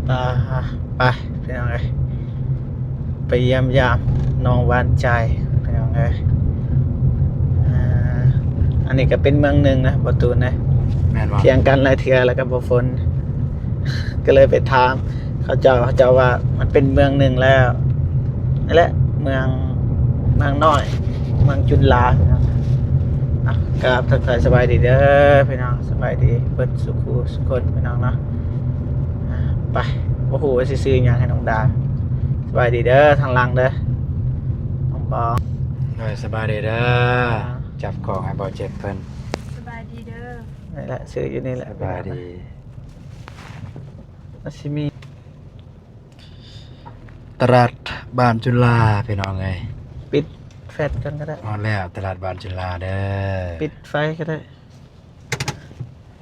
ອ່າ ໄປພີ່ນ້ອງເອີຍ ໄປຢ້ຽມຢາມນ້ອງຫວານໃຈພີ່ນ້ອງເອີຍ. ອ່າ ອັນນີ້ກໍເປັນເມືອງໜຶ່ງນະ ບໍ່ຕູນນະ. ແມ່ນບໍ່? ທ່ຽງກັນຫຼາຍເທື່ອແລ້ວກໍບໍ່ຝົນ ກໍເລີຍໄປຖາມເຂົາເຈົ້າ ເຂົາເຈົ້າວ່າມັນເປັນເມືອງໜຶ່ງແລ້ວ. ນີ້ແຫຼະ ເມືອງ ເມືອງນ້ອຍ ເມືອງຈຸນລາພີ່ນ້ອງ. ອ່ະ ກາບທັກທາຍສະບາຍດີເດີພີ່ນ້ອງ ສະບາຍດີເບິດສູ່ຄູ່ສູ່ຄົນພີ່ນ້ອງເນາະ. ອ່າ ໄປ ບໍ່ຮູ້ວ່າຊິຊື້ຫຍັງໃຫ້ນ້ອງດາ. ສະບາຍດີເດີທາງຫຼັງເດີ ນ້ອງບອງ. ໂດຍ ສະບາຍດີເດີ. ອ່າ ຈັບຂອງໃຫ້ບໍ່ເຈັບເພິ່ນ. ສະບາຍດີເດີ. ນີ້ແຫຼະ ຊື້ຢູ່ນີ້ແຫຼະ. ສະບາຍດີ. ມັນຊິມີ ຕະຫຼາດບ້ານຈຸລາພີ່ນ້ອງເອີຍ. ປິດແຟດກ່ອນກໍໄດ້. ຮອດແລ້ວ ຕະຫຼາດບ້ານຈຸລາເດີ. ປິດໄຟກໍໄດ້.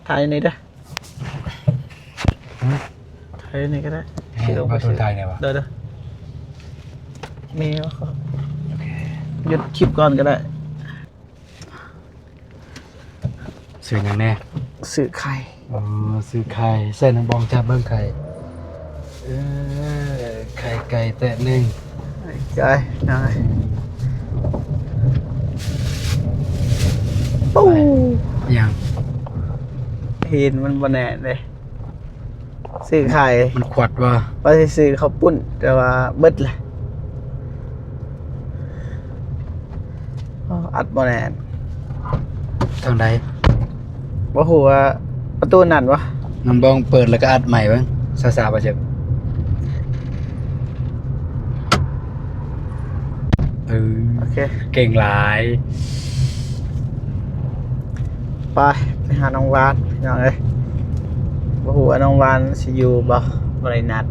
ຖ່າຍນີ້ເດີ. ຫຶ? ຖ່າຍນີ້ກໍໄດ້. ເອີ ຊິລົງໄປ ບໍ່ ຖ່າຍນີ້ຫວາ? ເດີໆ ມີບໍ່? ໂອເຄ ຢຸດຄລິບກ່ອນກໍໄດ້. ຊື້ຫຍັງແດ່? ຊື້ໄຂ່. ອໍ ຊື້ໄຂ່. ໃສ່ນ້ຳບອງຈັບເບິ່ງໄຂ່. ເອີ ໄຂ່ໄກ່ແຕະໜຶ່ງ. ໄກ່ ປູ ຫຍັງ? ຫີນມັນບໍ່ແໜ້ນເດ້. ຊື້ໄຂ່ ມັນຂວັດບໍ່? ວ່າຊິຊື້ເຂົ້າປຸ້ນ ແຕ່ວ່າເບິດແຫຼະ. ອໍ ອັດບໍ່ແໜ້ນ. ທາງໃດ? ບໍ່ຮູ້ວ່າປະຕູນັ້ນຫວາ? ນ້ອງບອງເປີດແລ້ວກໍອັດໃໝ່ເບິ່ງ ຊ້າໆ ບໍ່ເຈັບ. ເອີ ໂອເຄ ເກັ່ງຫຼາຍ. ໄປ ໄປຫານ້ອງຫວານພີ່ນ້ອງເອີຍ. ບໍ່ຮູ້ວ່ານ້ອງຫວານຊິຢູ່ບໍ່ ບໍ່ໄດ້ນັດ.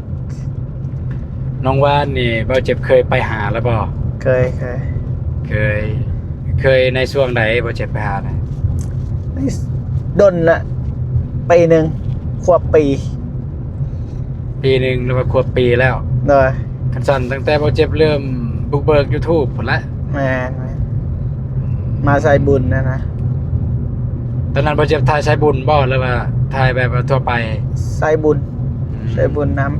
ນ້ອງຫວານນີ້ ບໍ່ເຈັບເຄີຍໄປຫາແລ້ວບໍ່? ເຄີຍ ເຄີຍ ເຄີຍ. ເຄີຍໃນຊ່ວງໃດ ບໍ່ເຈັບໄປຫານະ? ໃນ ດົນລະ ປີໜຶ່ງ ຄວບປີ. ປີໜຶ່ງ ຫຼືວ່າຄວບປີແລ້ວ. ໂດຍ. ຄັນຊັ້ນຕັ້ງແຕ່ບໍ່ເຈັບເລີ່ມບຸກເບີກຢູທູບພຸ້ນລະ. ແມ່ນໆ ມາສາຍບຸນຫັ້ນນະ. ຕອນນັ້ນບໍ່ເຈັບຖ່າຍສາຍບຸນບໍ່ ຫຼືວ່າຖ່າຍແບບວ່າທົ່ວໄປ? ສາຍບຸນ. ອືມ ສາຍບຸນນຳ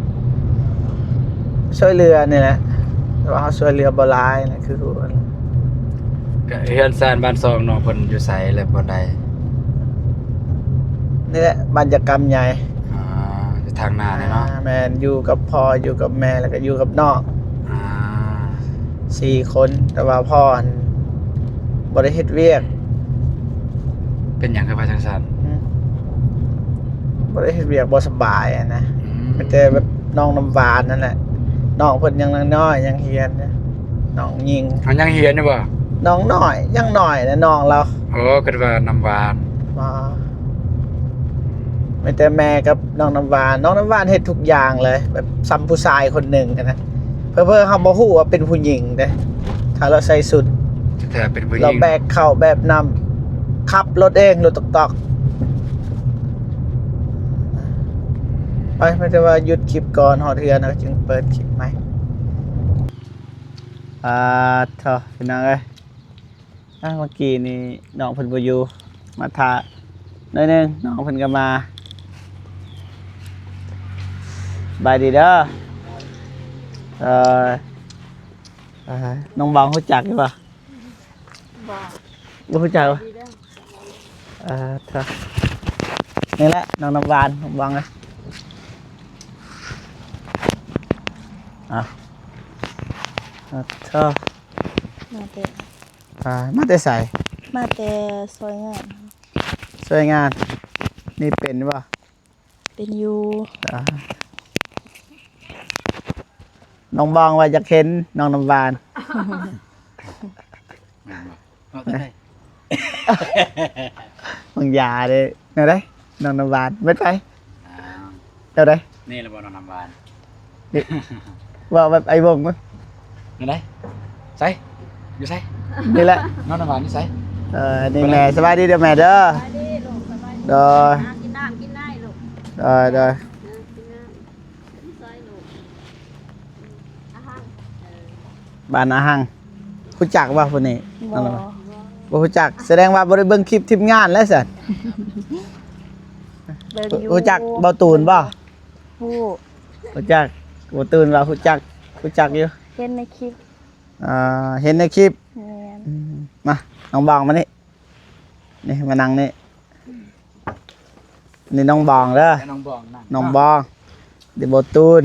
ຊ່ວຍເຫຼືອນີ້ແຫຼະ ແຕ່ວ່າເຮົາຊ່ວຍເຫຼືອບໍ່ຫຼາຍນະ ຄືຮູ້. ກະເຮືອນຊານບ້ານຊ່ອງນ້ອງເພິ່ນຢູ່ໃສ ແລະ ບ່ອນໃດ? ນີ້ແຫຼະ ບ້ານຈະກຳໃຫຍ່. ອໍ ຢູ່ທາງໜ້ານີ້ເນາະ. ອ່າ ແມ່ນ ຢູ່ກັບພໍ່ ຢູ່ກັບແມ່ ແລ້ວກໍຢູ່ກັບນ້ອງ. ອ່າ ສີ່ຄົນ ແຕ່ວ່າພໍ່ຫັ້ນບໍ່ໄດ້ເຮັດວຽກ. ເປັນຫຍັງຄືວ່າຈັ່ງຊັ້ນ? ອືມ ບໍ່ໄດ້ເຮັດວຽກ ບໍ່ສະບາຍຫັ້ນນະ. ອືມ ມີແຕ່ແບບນ້ອງນ້ຳຫວານນັ້ນແຫຼະ ນ້ອງເພິ່ນຍັງນ້ອຍໆ ຍັງຮຽນ ນ້ອງຍິງ. ເອົາ ຍັງຮຽນຢູ່ບໍ່? ນ້ອງນ້ອຍ ຍັງນ້ອຍນະ ນ້ອງລາວ. ໂອ້ ຄິດວ່ານ້ຳຫວານ. ບໍ່ ມີແຕ່ແມ່ກັບນ້ອງນ້ຳຫວານ. ນ້ອງນ້ຳຫວານເຮັດທຸກຢ່າງເລີຍ ແບບສ່ຳຜູ້ຊາຍຄົນໜຶ່ງຫັ້ນນະ. ເຜີໆເຮົາບໍ່ຮູ້ວ່າເປັນຜູ້ຍິງເດ້ ຖ້າລາວໃສ່ຊຸດ. ແທ້ໆ ເປັນຜູ້ຍິງ. ລາວແບກເຂົ້າແບກນ້ຳ ຂັບລົດເອງ ລົດຕອກໆ. ໄປ ມີແຕ່ວ່າຢຸດຄລິບກ່ອນ ຮອດເຮືອນແລ້ວຈຶ່ງເປີດຄລິບໃໝ່. ອາ ໂທ້ ພີ່ນ້ອງເອີຍ. ອ່າ ເມື່ອກີ້ນີ້ນ້ອງເພິ່ນບໍ່ຢູ່ ມາຖ້າໜ້ອຍໜຶ່ງ ນ້ອງເພິ່ນກໍມາ. ສະບາຍດີເດີ. ເອີ ເອີ ນ້ອງບອງຮູ້ຈັກຢູ່ບໍ່? ບໍ່ ບໍ່ຮູ້ຈັກຫວາ? ເອີ ເອີ ນີ້ແຫຼະ ນ້ອງນ້ຳຫວານ ນ້ອງບອງເອີຍ. ອ່າ ເອີ ມາແຕ່ ອ່າ ມາແຕ່ໃສ? ມາແຕ່ຊ່ວຍງານ. ຊ່ວຍງານ ນີ້ເປັນບໍ່? ເປັນຢູ່. ອ່າ ນ້ອງບອງວ່າຢາກເຫັນນ້ອງນ້ຳຫວານ. ແມ່ນບໍ່? ເວົ້າແຕ່ໃດ? ບາງຢາເດ້. ແນວໃດ? ນ້ອງນ້ຳຫວານ ແມ່ນໃຜ? ອ້າວ ແນວໃດ? ນີ້ລະບໍ່ນ້ອງນ້ຳຫວານ? ນີ້ ເວົ້າແບບໄອ້ວົງເບິ່ງ. ແນວໃດ? ໃສ? ຢູ່ໃສ? ນີ້ແຫຼະ ນ້ອງນ້ຳຫວານຢູ່ໃສ? ເອີ ນີ້ແມ່. ສະບາຍດີເດີແມ່ເດີ. ສະບາຍດີລູກ ສະບາຍດີ. ໂດຍ ກິນນ້ຳ ກິນນ້ຳ ກິນນ້ຳລູກ. ໂດຍ ໂດຍ. ອືມ ກິນນ້ຳ ກິນຊອຍລູກ. ອືມ ອາຫັງ ເອີ ບ້ານອາຫັງ. ຮູ້ຈັກບໍ່ຜູ້ນີ້? ບໍ່ ບໍ່ຮູ້ຈັກ. ສະແດງວ່າບໍ່ໄດ້ເບິ່ງຄລິບທີມງານແລ້ວຊັ້ນ. ເບິ່ງຢູ່. ຮູ້ຈັກເບົາຕູນບໍ່? ຮູ້. ຮູ້ຈັກ ບໍ່ຕູນວ່າຮູ້ຈັກ ຮູ້ຈັກຢູ່ ເຫັນໃນຄລິບ ອ່າ ເຫັນໃນຄລິບ ແມ່ນ ອືມ ມາ ນ້ອງບອງມານີ້ ນີ້ ມານັ່ງນີ້ ນີ້ນ້ອງບອງເດີ ນ້ອງບອງນະ ນ້ອງບອງ ເດ ບໍ່ຕູນ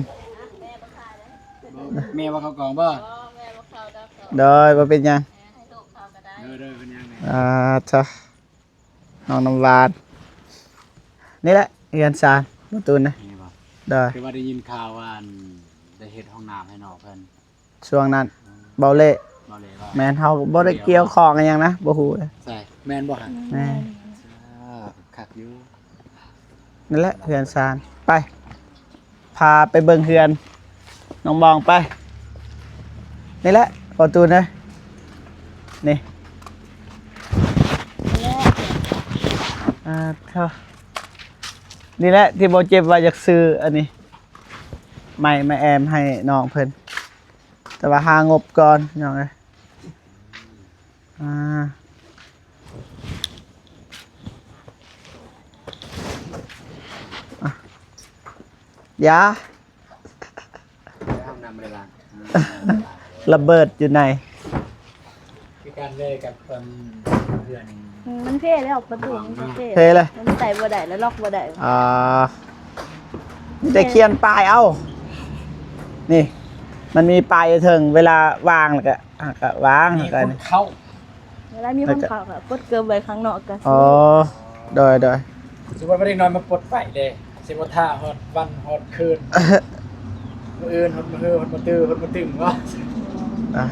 ແມ່ບໍ່ເຂົ້າກ່ອງບໍ່? ໂດຍ ບໍ່ເປັນຫຍັງ ເດີໆ ເປັນຫຍັງ ອ່າ ເທາະ ນ້ອງນ້ຳຫວານ ນີ້ແຫຼະເຮືອນຊານບໍ່ຕູນນະ ນີ້ບໍ່? ໂດຍ ຄືວ່າໄດ້ຍິນຂ່າວວ່າ ອັນ ໄດ້ເຮັດຫ້ອງນ້ຳໃຫ້ນ້ອງເພິ່ນ ຊ່ວງນັ້ນ ເບົາເລ ເບົາເລວ່າ ແມ່ນ ເຮົາບໍ່ໄດ້ກ່ຽວຂ້ອງອີ່ຫຍັງນະ ບໍ່ຮູ້ເລີຍ ໃຊ່ ແມ່ນບໍ່ຫັ້ນ? ແມ່ນ ອ່າ ຄັກຢູ່ ນັ້ນແຫຼະເຮືອນຊານ ໄປ ພາໄປເບິ່ງເຮືອນ ນ້ອງບອງໄປ ນີ້ແຫຼະ ປະຕູເດີ ນີ້ ນີ້ແຫຼະ ອ່າ ເທາະ ນີ້ແຫຼະທີ່ບໍ່ເຈັບວ່າຢາກຊື້ອັນນີ້ ໄມ້ມາແອ້ມໃຫ້ນ້ອງເພິ່ນ ແຕ່ວ່າຫາງົບກ່ອນ ພີ່ນ້ອງເອີຍ ອ່າ ອ່ະ ຢາ ຫ້ອງນ້ຳບໍ່ໄດ້ລ້າງ ລະເບີດຢູ່ໃນ ຄືກັນເລີຍກັບຄົນເຮືອນ ອືມ ມັນເພແລ້ວ ປະຕູມັນເພ ເພເລີຍ ມັນໃສ່ບໍ່ໄດ້ ແລ້ວລັອກບໍ່ໄດ້ ອ່າ ມີແຕ່ຂຽນປ້າຍເອົາ ນີ້ ມັນມີປ້າຍຢູ່ເທິງ ເວລາວາງແລ້ວກະ ອ່າ ກະວາງ ມີຄົນເຂົ້າ ເວລາມີຄົນເຂົ້າກໍກົດເກີບໄວ້ຂ້າງນອກກໍ ອໍ ໂດຍໆ ສົມມຸດວ່າເດັກນ້ອຍມາປົດໄຟເດ້ ຊິບໍ່ຖ້າຮອດວັນຮອດຄືນ ມື້ອື່ນຮອດມື້ຮື ຮອດມື້ຕື້ ຮອດມື້ຕຶງເນາະ ອ່າ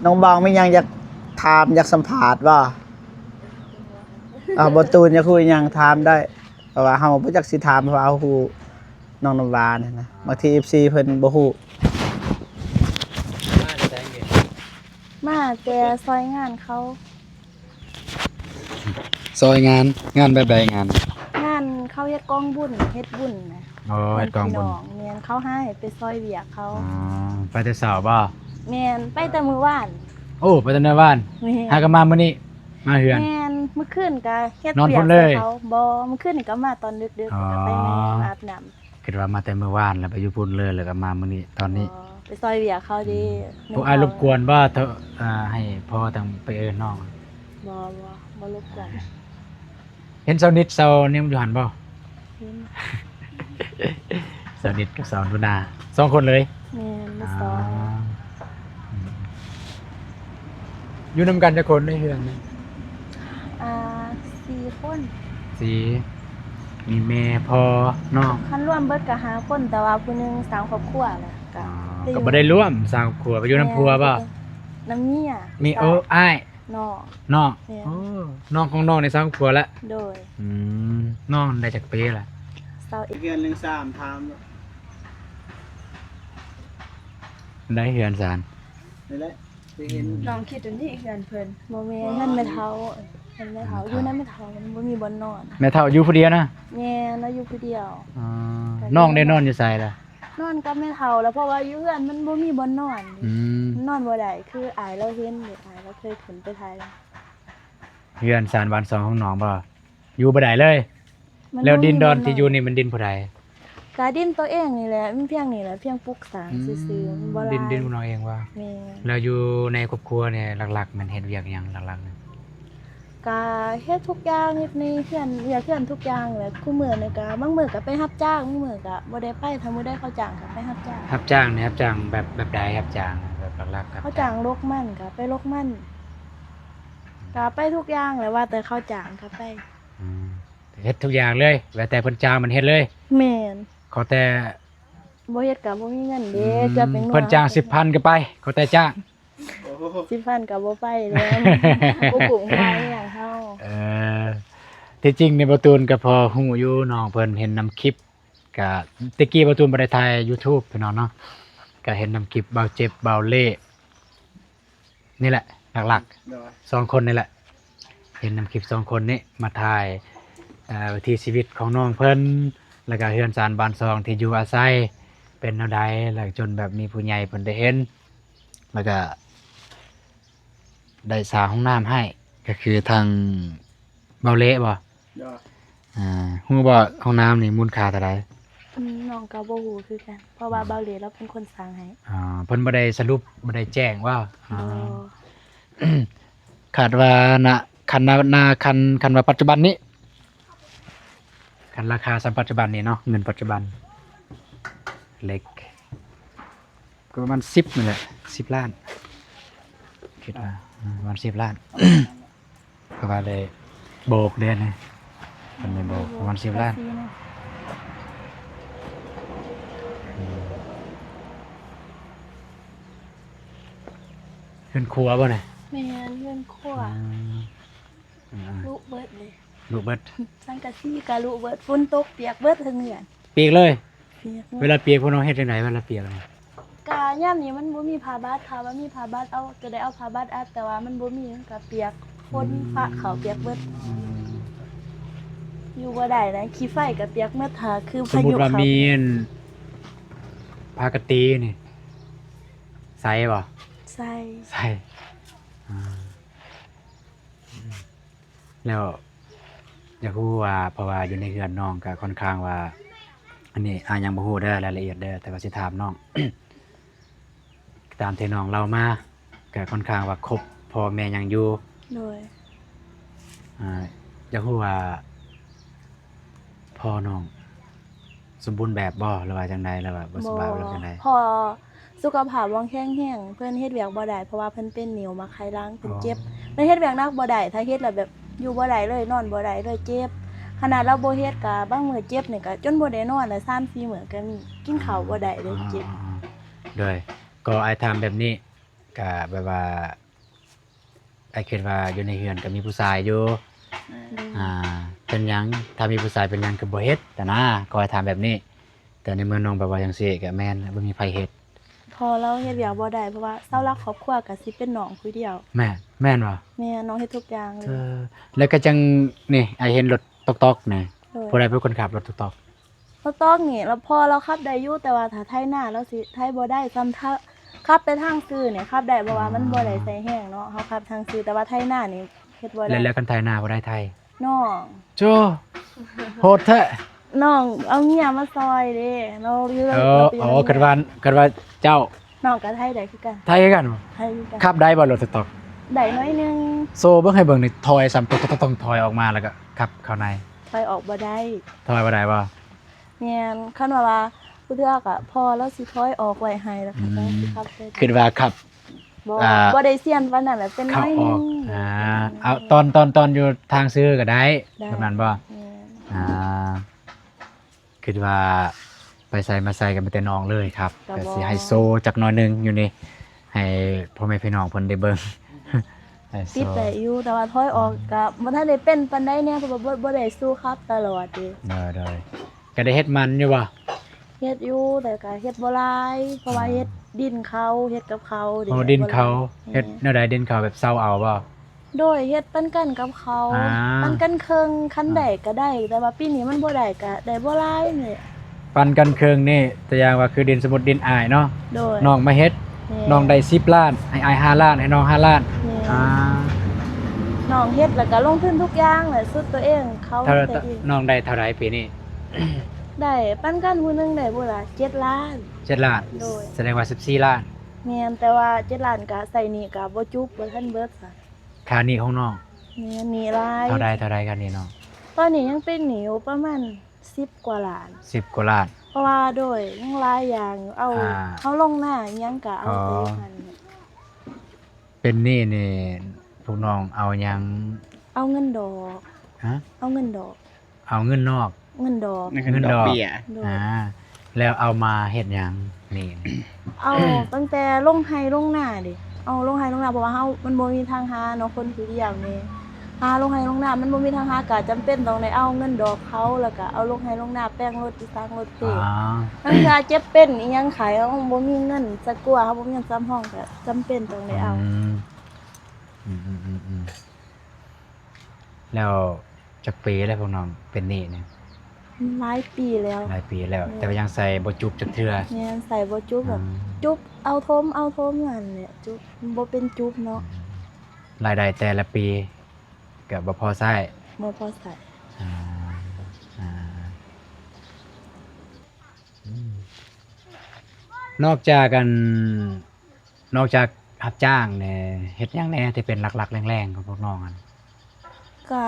ນ້ອງບອງມີຫຍັງຢາກຖາມ ຢາກສຳພາດບໍ່? ອ່າ ບໍ່ຕູນຢາກຮູ້ຫຍັງຖາມໄດ້ ເພາະວ່າເຮົາບໍ່ຈັກຊິຖາມ ເພາະວ່າເຮົາຮູ້ນ້ອງນ້ຳຫວານຫັ້ນນະ ບາງທີເອັຟຊີເພິ່ນບໍ່ຮູ້ ມາແຕ່ໃສ? ມາແຕ່ຊ່ອຍງານເຂົາ ຊ່ອຍງານ ງານແບບໃດ? ງານ ງານເຂົາເຮັດກອງບຸນ ເຮັດບຸນນະ ອໍ ເຮັດກອງບຸນ ແມ່ນ ເຂົາໃຫ້ໄປຊ່ອຍວຽກເຂົາ ອໍ ໄປແຕ່ເຊົ້າບໍ່? ແມ່ນ ໄປແຕ່ມື້ວານ ໂອ້ ໄປແຕ່ມື້ວານ ແມ່ນ ຫາກໍມາມື້ນີ້ ມາເຮືອນ ແມ່ນ ມື້ຄືນກໍເຮັດວຽກໃຫ້ເຂົາ ນອນພຸ້ນເລີຍ ບໍ່ ມື້ຄືນນີ້ກໍມາຕອນດຶກໆ ອໍ ກໍໄປອາບນ້ຳ ຄິດວ່າມາແຕ່ມື້ວານ ແລ້ວໄປຢູ່ພຸ້ນເລີຍ ແລ້ວກໍມາມື້ນີ້ຕອນນີ້ ອໍ ໄປຊ່ອຍວຽກເຂົາເດ້ ອືມ ພວກອ້າຍລົບກວນບໍ່? ເອີ ໃຫ້ພໍ່ຈັ່ງໄປເອີ້ນນ້ອງ ບໍ່ ບໍ່ ບໍ່ລົບກວນ ເຫັນສາວນິດ ສາວຫຍັງຢູ່ຫັ້ນບໍ່? ເຫັນ ສາວນິດກັບສາວໜູນາ ສອງຄົນເລີຍ ແມ່ນ ມີສອງ ອ່າ ອືມ ຢູ່ນຳກັນຈັກຄົນໃນເຮືອນນີ້? ອ່າ ສີ່ຄົນ ສີ່ ມີແມ່ ພໍ່ ນ້ອງ ຄັນລວມເບິດກໍຫ້າຄົນ ແຕ່ວ່າຜູ້ໜຶ່ງສ້າງຄອບຄົວແລ້ວກໍ ອໍ ໄປຢູ່ ກໍບໍ່ໄດ້ລວມສ້າງຄອບຄົວ ໄປຢູ່ນຳຜົວບໍ່? ນຳເມຍ ມີ ເອີ ອ້າຍ ນ້ອງ ນ້ອງ ແມ່ນ ໂອ້ ນ້ອງຂອງນ້ອງນີ້ສ້າງຄອບຄົວແລ້ວ ໂດຍ ອືມ ນ້ອງໄດ້ຈັກປີລະ? ຊາວເອັດ ເຮືອນໜຶ່ງສາມ ຖາມ ໄດ້ເຮືອນຊານ ນີ້ແຫຼະ ໄດ້ເຫັນ ອືມ ນ້ອງຄິດອັນນີ້ເຮືອນເພິ່ນ ບໍ່ແມ່ນ ເຮືອນແມ່ເຖົ້າ ເຮືອນແມ່ເຖົ້າ ແມ່ເຖົ້າ ຢູ່ນຳແມ່ເຖົ້າ ມັນບໍ່ມີບ່ອນນອນ ແມ່ເຖົ້າຢູ່ຜູ້ດຽວນະ? ແມ່ນ ລາວຢູ່ຜູ້ດຽວ ອໍ ນ້ອງໄດ້ນອນຢູ່ໃສລະ? ນອນກັບແມ່ເຖົ້າລະ ເພາະວ່າຢູ່ເຮືອນມັນບໍ່ມີບ່ອນນອນ ອືມ ນອນບໍ່ໄດ້ ຄືອ້າຍລາວເຫັນເດ້ ອ້າຍລາວເຄີຍຂຶ້ນໄປຖ່າຍ ເຮືອນຊານບ້ານຊ່ອງຂອງນ້ອງບໍ່? ຢູ່ບໍ່ໄດ້ເລີຍ ແລ້ວດິນດອນທີ່ຢູ່ນີ້ແມ່ນດິນຜູ້ໃດ? ກະດິນໂຕເອງນີ້ແຫຼະ ມີພຽງນີ້ແຫຼະ ພຽງປຸກສ້າງຊື່ໆ ອືມ ມັນບໍ່ຫຼາຍ ດິນ ດິນຂອງນ້ອງເອງວ່າ? ແມ່ນ ແລ້ວຢູ່ໃນຄອບຄົວນີ້ຫຼັກໆ ແມ່ນເຮັດວຽກຫຍັງຫຼັກໆ? ກະເຮັດທຸກຢ່າງ ເຮັດໃນເຮືອນ ວຽກເຮືອນທຸກຢ່າງແຫຼະ ຄູ່ມື້ນີ້ກະບາງມື້ກະໄປຮັບຈ້າງ ບາງມື້ກະບໍ່ໄດ້ໄປ ຖ້າມື້ໃດເຂົາຈ້າງກະໄປຮັບຈ້າງ ຮັບຈ້າງນີ້ ຮັບຈ້າງແບບ ແບບໃດ? ຮັບຈ້າງແບບຫຼັກໆ ຮັບຈ້າງ ຮັບຈ້າງລົກມັນ ກະໄປລົກມັນ ກະໄປທຸກຢ່າງແຫຼະ ວ່າແຕ່ເຂົາຈ້າງກະໄປ ອືມ ເຮັດທຸກຢ່າງເລີຍ ແວ່ແຕ່ເພິ່ນຈ້າງມັນເຮັດເລີຍ ແມ່ນ ຂໍແຕ່ ບໍ່ເຮັດກະບໍ່ມີເງິນເດ້ ອືມ ເກືອບເປັນໜ້ອຍ ເພິ່ນຈ້າງສິບພັນກະໄປ ຂໍແຕ່ຈ້າງ ສິບພັນກະບໍ່ໄປແລ້ວ ບໍ່ກຸ້ມຄ່າອີ່ຫຍັງເຮົາ ເອີ ທີ່ຈິງນີ້ບໍ່ຕູນກະພໍຮູ້ຢູ່ ນ້ອງເພິ່ນເຫັນນຳຄລິບ ກະແຕ່ກີ້ບໍ່ຕູນບໍ່ໄດ້ຖ່າຍຢູທູບພີ່ນ້ອງເນາະ ກະເຫັນນຳຄລິບບ່າວເຈັບ ບ່າວເລ່ ນີ້ແຫຼະ ຫຼັກໆ ໂດຍ ສອງຄົນນີ້ແຫຼະ ເຫັນນຳຄລິບສອງຄົນນີ້ມາຖ່າຍ ເອີ ວິຖີຊີວິດຂອງນ້ອງເພິ່ນ ແລ້ວກະເຮືອນຊານບ້ານຊ່ອງທີ່ຢູ່ອາໄສເປັນແນວໃດ ແລ້ວຈົນແບບມີຜູ້ໃຫຍ່ເພິ່ນໄດ້ເຫັນ ແລ້ວກະໄດ້ສ້າງຫ້ອງນ້ຳໃຫ້ ກະຄືທາງບ່າວເລະບໍ່? ໂດຍ ອ່າ ຮູ້ບໍ່ຫ້ອງນ້ຳນີ້ມູນຄ່າເທົ່າໃດ? ອືມ ນ້ອງກໍບໍ່ຮູ້ຄືກັນ ເພາະວ່າ ອືມ ບ່າວເຫຼລາວເປັນຄົນສ້າງໃຫ້. ອ່າ ເພິ່ນບໍ່ໄດ້ສະຫຼຸບ ບໍ່ໄດ້ແຈ້ງວ່າ? ບໍ່. ອ່າ ຄາດວ່ານະ ຄັນນະ ນະ ຄັນ ຄັນວ່າປັດຈຸບັນນີ້ ຄັນລາຄາສ່ຳປັດຈຸບັນນີ້ເນາະ ເງິນປັດຈຸບັນ ເຫຼັກ ກໍປະມານສິບນີ້ແຫຼະ ສິບລ້ານ ຄິດວ່າ ອືມ ປະມານສິບລ້ານ ເພາະວ່າໄດ້ໂບກເດ້ນະ ເພິ່ນໄດ້ໂບກປະມານສິບລ້ານ. ອືມ ເຮືອນຄົວບໍ່ນະ? ແມ່ນ ເຮືອນຄົວ. ອືມ ລຸເບິດເລີຍ. ລຸເບິດ. ສັງກະສີກະລຸເບິດ. ຝົນຕົກປຽກເບິດທັງເຮືອນ. ປຽກເລີຍ? ປຽກເລີຍ. ເວລາປຽກພວກນ້ອງເຮັດຈັ່ງໃດ ເວລາປຽກ? ກະຍາມນີ້ມັນບໍ່ມີຜ້າບັດ, ຖ້າວ່າມີຜ້າບັດເອົາ ຈະໄດ້ເອົາຜ້າບັດອັດ, ແຕ່ວ່າມັນບໍ່ມີ ມັນກະປຽກ. ຝົນ ອືມ ຟ້າເຂົ້າປຽກເບິດ. ອືມ ຢູ່ບໍ່ໄດ້ນະ, ຂີ້ໄຟກະປຽກໝົດ. ຖ້າຄືພາຍຸເຂົ້າ ສົມມຸດວ່າມີອັນ ຜ້າກະຕີນີ້ ໃສ່ບໍ່? ໃສ່. ໃສ່. ອ່າ ແລ້ວຢາກຮູ້ວ່າ ເພາະວ່າຢູ່ໃນເຮືອນນ້ອງກະຂ້ອນຂ້າງວ່າ ອັນນີ້ອ້າຍຍັງບໍ່ຮູ້ເດີ ລາຍລະອຽດເດີ ແຕ່ວ່າຊິຖາມນ້ອງ ຕາມທີ່ນ້ອງເລົ່າມາ ກະຂ້ອນຂ້າງວ່າຄົບພໍ່ແມ່ຍັງຢູ່. ໂດຍ. ອ່າ ຢາກຮູ້ວ່າ ພໍ່ນ້ອງສົມບູນແບບບໍ່ ຫຼືວ່າຈັ່ງໃດ ຫຼືວ່າບໍ່ສະບາຍ ຫຼືວ່າຈັ່ງໃດ? ພໍ່ສຸຂະພາບບໍ່ແຂງແຮງ, ເພິ່ນເຮັດວຽກບໍ່ໄດ້ ເພາະວ່າເພິ່ນເປັນນິ້ວໝາກໄຂ່ຫຼັງ ເພິ່ນເຈັບ. ອໍ ເພິ່ນເຮັດວຽກໜັກບໍ່ໄດ້, ຖ້າເຮັດແລ້ວແບບຢູ່ບໍ່ໄດ້ເລີຍ, ນອນບໍ່ໄດ້ເລີຍ, ເຈັບ. ຂະໜາດລາວບໍ່ເຮັດກະບາງມື້ເຈັບນີ້ກະຈົນບໍ່ໄດ້ນອນລະ ສາມສີ່ມື້ກະມີ, ກິນເຂົ້າບໍ່ໄດ້ເລີຍ ເຈັບ. ອ່າໆໆ ໂດຍ. ກໍອ້າຍຖາມແບບນີ້ ກະແບບວ່າ ອ້າຍຄິດວ່າຢູ່ໃນເຮືອນກໍມີຜູ້ຊາຍຢູ່. ອືມ ອ່າ ເປັນຫຍັງ ຖ້າມີຜູ້ຊາຍເປັນຫຍັງຄືບໍ່ເຮັດຫັ້ນນະ? ຂໍໃຫ້ຖາມແບບນີ້. ແຕ່ໃນເມື່ອນ້ອງແບບວ່າຈັ່ງຊີ້ກໍແມ່ນ ບໍ່ມີໃຜເຮັດ. ພໍ່ລາວເຮັດວຽກບໍ່ໄດ້ ເພາະວ່າເສົາຫຼັກຄອບຄົວກໍຊິເປັນນ້ອງຜູ້ດຽວ. ແມ່ນ ແມ່ນບໍ່? ແມ່ນ ນ້ອງເຮັດທຸກຢ່າງເລີຍ. ເອີ ແລ້ວກໍຈັ່ງນີ້ ອ້າຍເຫັນລົດຕອກໆນີ້ ໂດຍ ຜູ້ໃດເປັນຄົນຂັບລົດຕອກໆ? ລົດຕອກນີ້ລະ ພໍ່ລາວຂັບໄດ້ຢູ່ ແຕ່ວ່າຖ້າໄຖນາລາວຊິໄຖບໍ່ໄດ້. ສ່ຳຖ້າຂັບໄປທາງຊື່ນີ້ຂັບໄດ້ ເພາະວ່າມັນ ອໍ ບໍ່ໄດ້ໃຊ້ແຮງເນາະ, ເຮົາຂັບທາງຊື່. ແຕ່ວ່າໄຖນານີ້ເຮັດບໍ່ໄດ້. ແລ້ວ ແລ້ວຄັນໄຖນາຜູ້ໃດໄຖ? ນ້ອງ. ໂຈ້ ໂຫດແທ້. ນ້ອງເອົາເມຍມາຊ່ອຍເດ້ ລາວຢູ່. ອໍ ລາວໄປຢູ່ ອໍ ນຳ ຄັນວ່າ ຄັນວ່າເຈົ້າ ນ້ອງກໍໄຖໄດ້ຄືກັນ. ໄຖຄືກັນບໍ່? ໄຖຄືກັນ. ຂັບໄດ້ບໍ່ລົດຕອກ? ໄດ້ໜ້ອຍໜຶ່ງ. ໂຊເບິ່ງໃຫ້ເບິ່ງນີ້ ຖອຍສ່ຳ ຕ້ອງ ຕ້ອງ ຕ້ອງຖອຍອອກມາ ແລ້ວກໍຂັບເຂົ້າໃນ. ຖອຍອອກບໍ່ໄດ້. ຖອຍບໍ່ໄດ້ບໍ່? ແມ່ນ ຄັນວ່າ ວ່າຜູ້ເທື່ອກະພໍ່ລາວຊິຖອຍອອກໄວ້ໃຫ້ ແລ້ວຂ້ອຍກໍ ອືມ ຊິຂັບໄປ. ຄິດວ່າຂັບ ບໍ່ ອ່າ ບໍ່ໄດ້ຊຽນປານນັ້ນແຫຼະ ເປັນໜ້ອຍໜຶ່ງ. ອ່າ ເອົາ ຕອນ ຕອນ ຕອນຢູ່ທາງຊື່ກໍໄດ້ ໄດ້ ປະມານບໍ່? ແມ່ນ. ອ່າ ຄິດວ່າໄປໃສມາໃສກໍມີແຕ່ນ້ອງເລີຍຄັບ ກໍ ກໍຊິໃຫ້ໂຊຈັກໜ້ອຍໜຶ່ງຢູ່ນີ້ ໃຫ້ພໍ່ແມ່ພີ່ນ້ອງເພິ່ນໄດ້ເບິ່ງ ໃຫ້ໂຊ. ຕິດໄດ້ຢູ່ ແຕ່ວ່າຖອຍອອກ ອືມ ກໍບໍ່ທັນໄດ້ເປັນປານໃດແດ່ ເພາະວ່າບໍ່ ບໍ່ໄດ້ສູ້ຂັບຕະຫຼອດເດ້. ໂດຍ ໂດຍ. ກໍໄດ້ເຮັດມັນຢູ່ບໍ່? ເຮັດຢູ່ ແຕ່ກໍເຮັດບໍ່ຫຼາຍ ເພາະວ່າ ອ່າ ເຮັດດິນເຂົາ ເຮັດກັບເຂົາເດ້. ໂອ້ ດິນເຂົາ. ແມ່ນ. ເຮັດແນວໃດ ດິນເຂົາແບບເຊົ່າເອົາບໍ່? ໂດຍ ເຮັດປັນກັນກັບເຂົາ. ອ່າ ປັນກັນເຄິ່ງ ຄັນ ອ່າ ໄດ້ກໍໄດ້ ແຕ່ວ່າປີນີ້ມັນບໍ່ໄດ້ ກໍໄດ້ບໍ່ຫຼາຍນີ້. ປັນກັນເຄິ່ງນີ້ ຕົວຢ່າງວ່າຄືດິນ ສົມມຸດດິນອ້າຍເນາະ. ໂດຍ. ນ້ອງມາເຮັດ. ແມ່ນ. ນ້ອງໄດ້ສິບລ້ານ ໃຫ້ອ້າຍຫ້າລ້ານ ໃຫ້ນ້ອງຫ້າລ້ານ. ແມ່ນ. ອ່າ ນ້ອງເຮັດແລ້ວກໍລົງທຶນທຸກຢ່າງແຫຼະ ສຸດຕົວເອງ ເຂົາ ເທົ່າ ແຕ່ ນ້ອງໄດ້ເທົ່າໃດປີນີ້? ໄດ້ ປັນກັນຜູ້ໜຶ່ງໄດ້ບໍ່ລະ ເຈັດລ້ານ. ເຈັດລ້ານ. ໂດຍ. ສະແດງວ່າສິບສີ່ລ້ານ. ແມ່ນ ແຕ່ວ່າເຈັດລ້ານກະໃຊ້ໜີ້ກະບໍ່ຈຸບ ບໍ່ທັນເບິດຊະ. ຄ່າໜີ້ຂອງນ້ອງ. ແມ່ນ ໜີ້ຫຼາຍ. ເທົ່າໃດ ເທົ່າໃດຄ່າໜີ້ນ້ອງ? ຕອນນີ້ຍັງເປັນໜີ້ຢູ່ປະມານສິບກວ່າລ້ານ. ສິບກວ່າລ້ານ. ເພາະວ່າ ໂດຍ ຍັງຫຼາຍຢ່າງຢູ່ ເອົາ ອ່າ ເຮົາລົງນາອີ່ຫຍັງກະເອົາ ອໍ ແຕ່ຢູ່ຫັ້ນ. ເປັນໜີ້ນີ້ ພວກນ້ອງເອົາຫຍັງ? ເອົາເງິນດອກ. ຮະ? ເອົາເງິນດອກ. ເອົາເງິນນອກ. ເງິນດອກ. ເງິນດອກເບ້ຍ. ໂດຍ. ອ່າ ແລ້ວເອົາມາເຮັດຫຍັງນີ້? ເອົາຕັ້ງແຕ່ລົງໄຮ່ລົງນາເດ້ ເອົາລົງໄຮ່ລົງນາ ເພາະວ່າເຮົາ ມັນບໍ່ມີທາງຫາເນາະ ຄົນຜູ້ດຽວນີ້ ຫາລົງໄຮ່ລົງນາ ມັນບໍ່ມີທາງຫາ ກະຈຳເປັນຕ້ອງໄດ້ເອົາເງິນດອກເຂົາ ແລ້ວກະເອົາລົງໄຮ່ລົງນາ ແປງລົດອີສັງລົດເພ. ອ່າ ລາງເທື່ອເຈັບເປັນອີ່ຫຍັງໄຂ້ ເຮົາບໍ່ມີເງິນສະກົວ ເຮົາບໍ່ມີເງິນສຳຮອງ ກະຈຳເປັນຕ້ອງໄດ້ເອົາ. ອືມ ອືມໆໆ ແລ້ວຈັກປີແລ້ວພວກນ້ອງເປັນໜີ້ນີ້? ຫຼາຍປີແລ້ວ. ຫຼາຍປີແລ້ວ. ແມ່ນ. ແຕ່ວ່າຍັງໃສ່ບໍ່ຈຸບຈັກເທື່ອ. ແມ່ນ ໃສ່ບໍ່ຈຸບ ແບບ ອືມ ຈຸບເອົາຖົມເອົາຖົມຫັ້ນແຫຼະ ຈຸບ ບໍ່ເປັນຈຸບເນາະ. ອືມ ລາຍໄດ້ແຕ່ລະປີກໍບໍ່ພໍໃຊ້. ບໍ່ພໍໃຊ້. ອ່າ ອ່າ. ນອກຈາກ ອັນ ນອກຈາກຮັບຈ້າງແດ່ ເຮັດຫຍັງແດ່ທີ່ເປັນຫຼັກໆແຫຼ່ງໆຂອງພວກນ້ອງຫັ້ນ? ກະ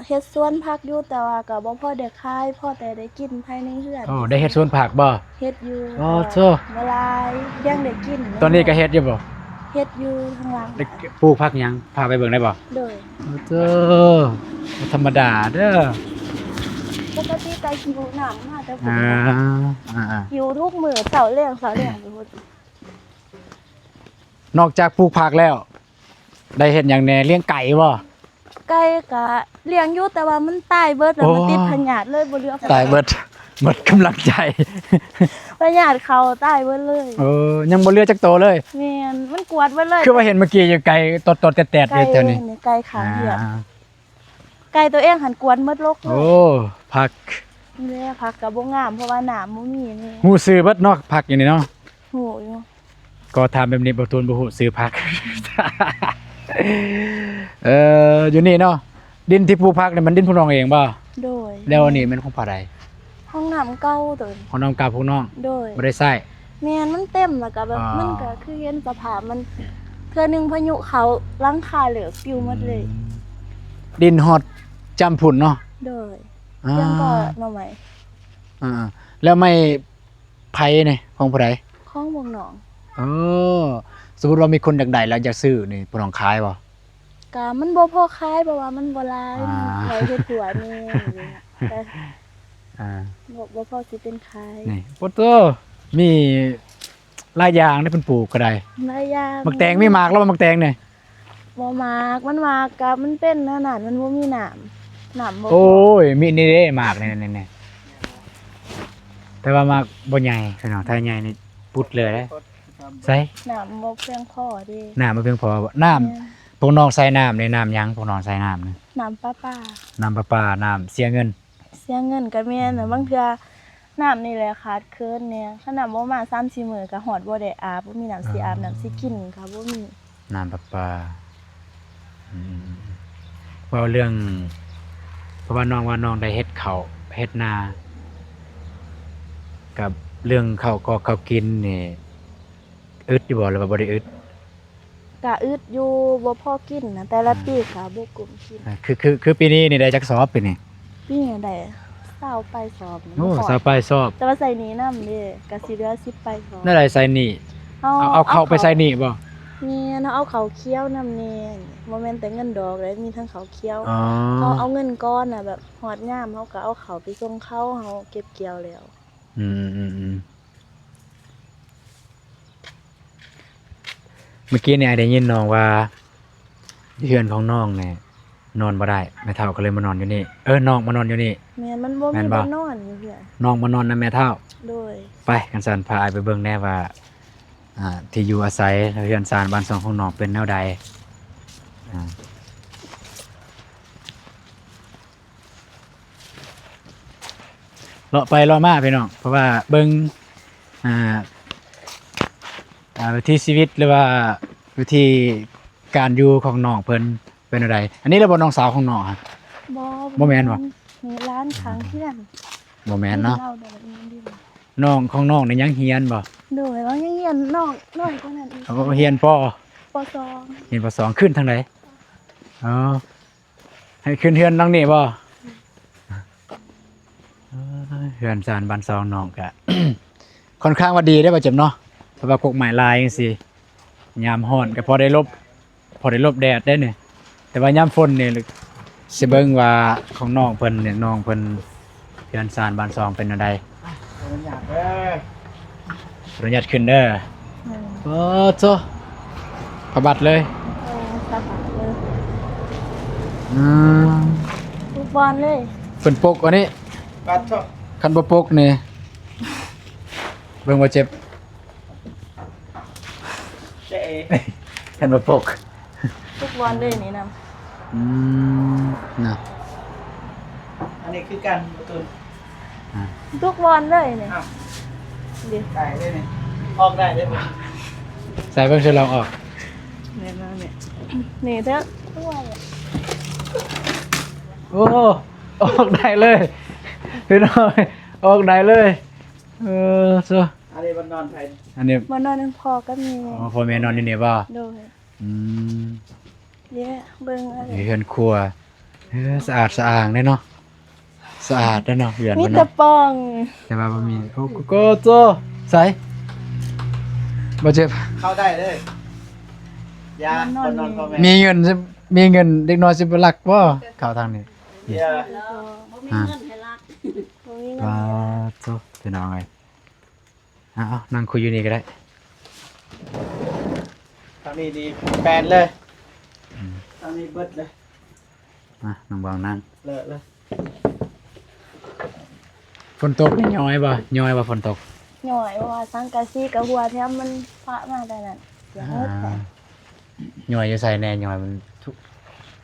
ເຮັດສວນຜັກຢູ່ ແຕ່ວ່າກະບໍ່ພໍໄດ້ຂາຍ ພໍແຕ່ໄດ້ກິນພາຍໃນເຮືອນ. ໂອ້ ໄດ້ເຮັດສວນຜັກບໍ່? ເຮັດຢູ່. ໂອ້ ແຕ່ວ່າໂທ້ ບໍ່ຫຼາຍ ພຽງໄດ້ກິນ. ຕອນນີ້ກະເຮັດຢູ່ບໍ່? ເຮັດຢູ່ທາງຫຼັງ. ໄດ້ປູກຜັກຫຍັງ? ພາໄປເບິ່ງໄດ້ບໍ່? ໂດຍ. ໂອ້ໂທ້ ບໍ່ທຳມະດາເດີ. ປົກກະຕິກະຫິ້ວນ້ຳມາແຕ່ພຸ້ນ. ອ່າ ອ່າໆ ຫິ້ວທຸກມື້ ເຊົ້າແລງ ເຊົ້າແລງໄປພຸ້ນ. ນອກຈາກປູກຜັກແລ້ວ ໄດ້ເຮັດຫຍັງແດ່? ລ້ຽງໄກ່ບໍ່? ໄກ່ກະລ້ຽງຢູ່ ແຕ່ວ່າມັນຕາຍເບິດ ແລ້ວມັນ ໂອ້ ຕິດພະຍາດ ເລີຍບໍ່ເຫຼືອ. ຕາຍເບິດ ໝົດກຳລັງໃຈ ພະຍາດເຂົ້າ ຕາຍເບິດເລີຍ. ເອີ ຍັງບໍ່ເຫຼືອຈັກໂຕເລີຍ. ແມ່ນ ມັນກວາດເບິດເລີຍ. ຄືວ່າເຫັນເມື່ອກີ້ຢູ່ ໄກ່ຕົດໆແຕດໆ ໄກ່ ຢູ່ແຖວນີ້ ເອີ ນີ້ໄກ່ຂ້າງເຮືອນ. ອ່າ ໄກ່ໂຕເອງຫັ້ນກວາດໝົດລົກເລີຍ. ໂອ້ ຜັກ ນີ້ແຫຼະ ຜັກກະບໍ່ງາມ ເພາະວ່ານ້ຳບໍ່ມີນີ້. ຮູ້ຊື່ເບິດເນາະ ຜັກຢູ່ນີ້ເນາະ? ຮູ້ຢູ່. ກໍຖາມແບບນີ້ ບໍ່ຕູນບໍ່ຮູ້ຊື່ຜັກ. ເອີ ຢູ່ນີ້ເນາະ ດິນທີ່ປູກຜັກນີ້ມັນດິນພວກນ້ອງເອງບໍ່? ໂດຍ. ແລ້ວອັນນີ້ແມ່ນຂອງໃຜ? ຫ້ອງນ້ຳເກົ່າໂຕນີ້. ຫ້ອງນ້ຳເກົ່າພວກນ້ອງ? ໂດຍ. ບໍ່ໄດ້ໃຊ້? ແມ່ນ ມັນເຕັມ ແລ້ວກະແບບ ອໍ ມັນກະຄືເຫັນສະພາບມັນ ເທື່ອໜຶ່ງພາຍຸເຂົ້າ ຫຼັງຄາເລີກປິວໝົດເລີຍ. ອືມ ດິນຮອດຈ້ຳພຸ້ນເນາະ? ໂດຍ. ອ່າ ຍັງກໍໜໍ່ໄມ້. ອ່າ ແລ້ວໄມ້ໄຜ່ນີ້ຂອງຜູ້ໃດ? ຂອງພວກນ້ອງ. ເອີ ສົມມຸດວ່າມີຄົນຢາກໄດ້ແລ້ວຢາກຊື້ນີ້ ພວກນ້ອງຂາຍບໍ່? ກະມັນບໍ່ພໍຂາຍ ເພາະວ່າມັນບໍ່ຫຼາຍ. ອ່າ ໄວ້ເຮັດຫົວແດ່ ອ່າ ບໍ່ ບໍ່ພໍຊິເປັນຂາຍ. ນີ້ ໂອ້ໂຕ ມີຫຼາຍຢ່າງເດ້ ເພິ່ນປູກກໍໄດ້. ຫຼາຍຢ່າງ. ໝາກແຕງມີໝາກແລ້ວບໍ່ ໝາກແຕງນີ້? ບໍ່ໝາກ ມັນໝາກກະມັນເປັນແນວນັ້ນ ມັນບໍ່ມີນ້ຳ ນ້ຳບໍ່ພໍ. ໂອ້ຍ ມີນີ້ເດ້ໝາກນີ້ໆ ແຕ່ວ່າໝາກບໍ່ໃຫຍ່ພີ່ນ້ອງ ຖ້າໃຫຍ່ນີ້ປຸດເລີຍເດ້. ໃສ? ນ້ຳບໍ່ພຽງພໍເດ້. ນ້ຳບໍ່ພຽງພໍ. ນ້ຳ ແມ່ນ ພວກນ້ອງໃຊ້ນ້ຳນີ້ ນ້ຳຫຍັງ? ພວກນ້ອງໃຊ້ນ້ຳນີ້ ນ້ຳປະປາ. ນ້ຳປະປາ ນ້ຳເສຍເງິນ. ເສຍເງິນກະແມ່ນ ອືມ ບາງເທື່ອນ້ຳນີ້ແຫຼະຂາດເຂີນແດ່ ຄັນນ້ຳບໍ່ມາສາມສີ່ມື້ກະຮອດບໍ່ໄດ້ອາບ ບໍ່ມີນ້ຳຊິອາບ ອືມ ນ້ຳຊິກິນກະບໍ່ມີ. ນ້ຳປະປາ. ອືມ ເວົ້າເລື່ອງ ເພາະວ່ານ້ອງວ່ານ້ອງໄດ້ເຮັດເຂົ້າເຮັດນາ ກັບເລື່ອງເຂົ້າກອກເຂົ້າກິນນີ້ ອຶດຢູ່ບໍ່ ຫຼືວ່າບໍ່ໄດ້ອຶດ? ກະອຶດຢູ່ ບໍ່ພໍກິນນະ ແຕ່ລະປີກະບໍ່ກຸ້ມກິນ. ອ່າ ຄື ຄື ຄືປີນີ້ນີ້ໄດ້ຈັກສອບປີນີ້? ປີນີ້ໄດ້ຊາວປາຍສອບ. ໂອ້ ຊາວປາຍສອບ. ແຕ່ວ່າໃຊ້ໜີ້ນຳເດ້ ກະຊິເຫຼືອສິບປາຍສອບ. ແນວໃດໃຊ້ໜີ້? ເຮົາ ເອົາ ເອົາເຂົ້າໄປໃສ່ໜີ້ບໍ່? ແມ່ນ ເຮົາເອົາເຂົ້າຂຽວນຳແດ່. ບໍ່ແມ່ນແຕ່ເງິນດອກເດ້ ມີທັງເຂົ້າຂຽວ. ອໍ ເຮົາເອົາເງິນກ່ອນນະ ແບບຮອດຍາມເຮົາກະເອົາເຂົ້າໄປສົ່ງເຂົາ ເຮົາເກັບກ່ຽວແລ້ວ. ອືມໆໆ. ເມື່ອກີ້ນີ້ອ້າຍໄດ້ຍິນນ້ອງວ່າ ເຮືອນຂອງນ້ອງນີ້ນອນບໍ່ໄດ້ ແມ່ເຖົ້າກໍເລີຍມານອນຢູ່ນີ້. ເອີ ນ້ອງມານອນຢູ່ນີ້. ແມ່ນ ມັນບໍ່ມີບ່ອນນອນຢູ່ເຮືອນ. ນ້ອງມານອນນຳແມ່ເຖົ້າ. ໂດຍ. ໄປ ຄັນຊັ້ນພາອ້າຍໄປເບິ່ງແດ່ວ່າ ອ່າ ທີ່ຢູ່ອາໄສ ເຮືອນຊານບ້ານຊ່ອງຂອງນ້ອງເປັນແນວໃດ. ອ່າ ເລາະໄປເລາະມາພີ່ນ້ອງ ເພາະວ່າເບິ່ງ ອ່າ ອ່າ ວິຖີຊີວິດ ຫຼືວ່າວິທີການຢູ່ຂອງນ້ອງເພິ່ນເປັນແນວໃດ? ອັນນີ້ລະບໍ່ນ້ອງສາວຂອງນ້ອງ? ບໍ່ ບໍ່ແມ່ນບໍ່? ນີ້ຫຼານຂ້າງເຮືອນ. ບໍ່ແມ່ນເນາະ. ນ້ອງຂອງນ້ອງນີ້ຍັງຮຽນບໍ່? ໂດຍ ລາວຍັງຮຽນ ນ້ອງນ້ອຍກວ່ານັ້ນອີກ. ໂອ້ ຮຽນ ປ. ປ. ສອງ. ຮຽນ ປ. ສອງ. ຂຶ້ນທາງໃດ? ອໍ ໃຫ້ຂຶ້ນເຮືອນຫຼັງນີ້ບໍ່? ເອີ ເຮືອນຊານບ້ານຊ່ອງນ້ອງກະ ຄ່ອນຂ້າງວ່າດີເດ້ບ່າວເຈັບເນາະ ເພາະວ່າກົກໄມ້ຫຼາຍຈັ່ງຊີ້ ຍາມຮ້ອນກະພໍໄດ້ຫຼົບ ພໍໄດ້ຫຼົບແດດເດ້ນີ້. ແຕ່ວ່າຍາມຝົນນີ້ຊິເບິ່ງວ່າຂອງນ້ອງເພິ່ນນີ້ ນ້ອງເພິ່ນ ເຮືອນຊານບ້ານຊ່ອງເປັນແນວໃດ? ຂໍອະນຸຍາດເດີ ຂໍອະນຸຍາດຂຶ້ນເດີ. ອືມ ໂອ້ໂທ້ ພະບັດເລີຍ. ເອີ ພະບັດເລີຍ. ອືມ ທຸກບ່ອນເລີຍ. ເພິ່ນປົກອັນນີ້ ບັດເທາະ ຄັນບໍ່ປົກນີ້ ເບິ່ງວ່າເຈັບ. ເຈ ເຫັນບໍ່ປົກ ທຸກບ່ອນເລີຍນີ້ນະ. ອືມ ນະ ອັນນີ້ຄືກັນປະຕູ ອ່າ ທຸກບ່ອນເລີຍນີ້. ອ້າວ ເດ ໄກເລີຍນີ້ ອອກໄດ້ເດ້ບໍ່? ໃສ່ເບິ່ງ ຊິລອງອອກ. ແມ່ນແມ່ນ ນີ້ເດີ ໂອ້ ອອກໄດ້ເລີຍ ພີ່ນ້ອງ ອອກໄດ້ເລີຍ. ເອີ ໂຊ ອັນນີ້ບ່ອນນອນໃຜ? ອັນນີ້ ບ່ອນນອນຂອງພໍ່ກັບແມ່. ອໍ ພໍ່ແມ່ນອນຢູ່ນີ້ບໍ່? ໂດຍ. ອືມ ເດ້ ເບິ່ງເອົາເດີ ມີເຮືອນຄົວ. ເອີ ສະອາດສະອ້າງເດ້ເນາະ. ສະອາດເດ້ເນາະ ເຮືອນ ມີ ເພິ່ນ ແຕ່ ເນາະ ປ່ອງ ແຕ່ວ່າບໍ່ມີ. ໂອ້ ໂກໂຈ ໃສ ບໍ່ເຈັບ ເຂົ້າໄດ້ເລີຍ. ຢ່າ ບ່ອນນອນ ບ່ອນນອນພໍ່ແມ່ ມີເງິນ ມີເງິນເດັກນ້ອຍຊິໄປລັກບໍ່ ເຂົ້າທາງນີ້? ຢ່າ ບໍ່ມີເງິນໃຫ້ລັກ ບໍ່ມີເງິນ ປາໂທ ພີ່ນ້ອງເອີຍ. ເອົາ ເອົາ ນັ່ງຄຸຍຢູ່ນີ້ກໍໄດ້. ທາງນີ້ນີ້ແປນເລີຍ. ອືມ ທາງນີ້ເບິດເລີຍ. ມາ ນ້ອງບອງນັ່ງ. ເລີະເລີຍ. ຝົນຕົກນີ້ຍ້ອຍບໍ່? ຍ້ອຍບໍ່ຝົນຕົກ? ຍ້ອຍ ເພາະວ່າສັງກະສີກັບຫົວແຖມມັນປະມາແຕ່ນັ້ນ ສຽງໝົດ. ອ່າ ຍ້ອຍຢູ່ໃສແດ່? ຍ້ອຍມັນທຸກ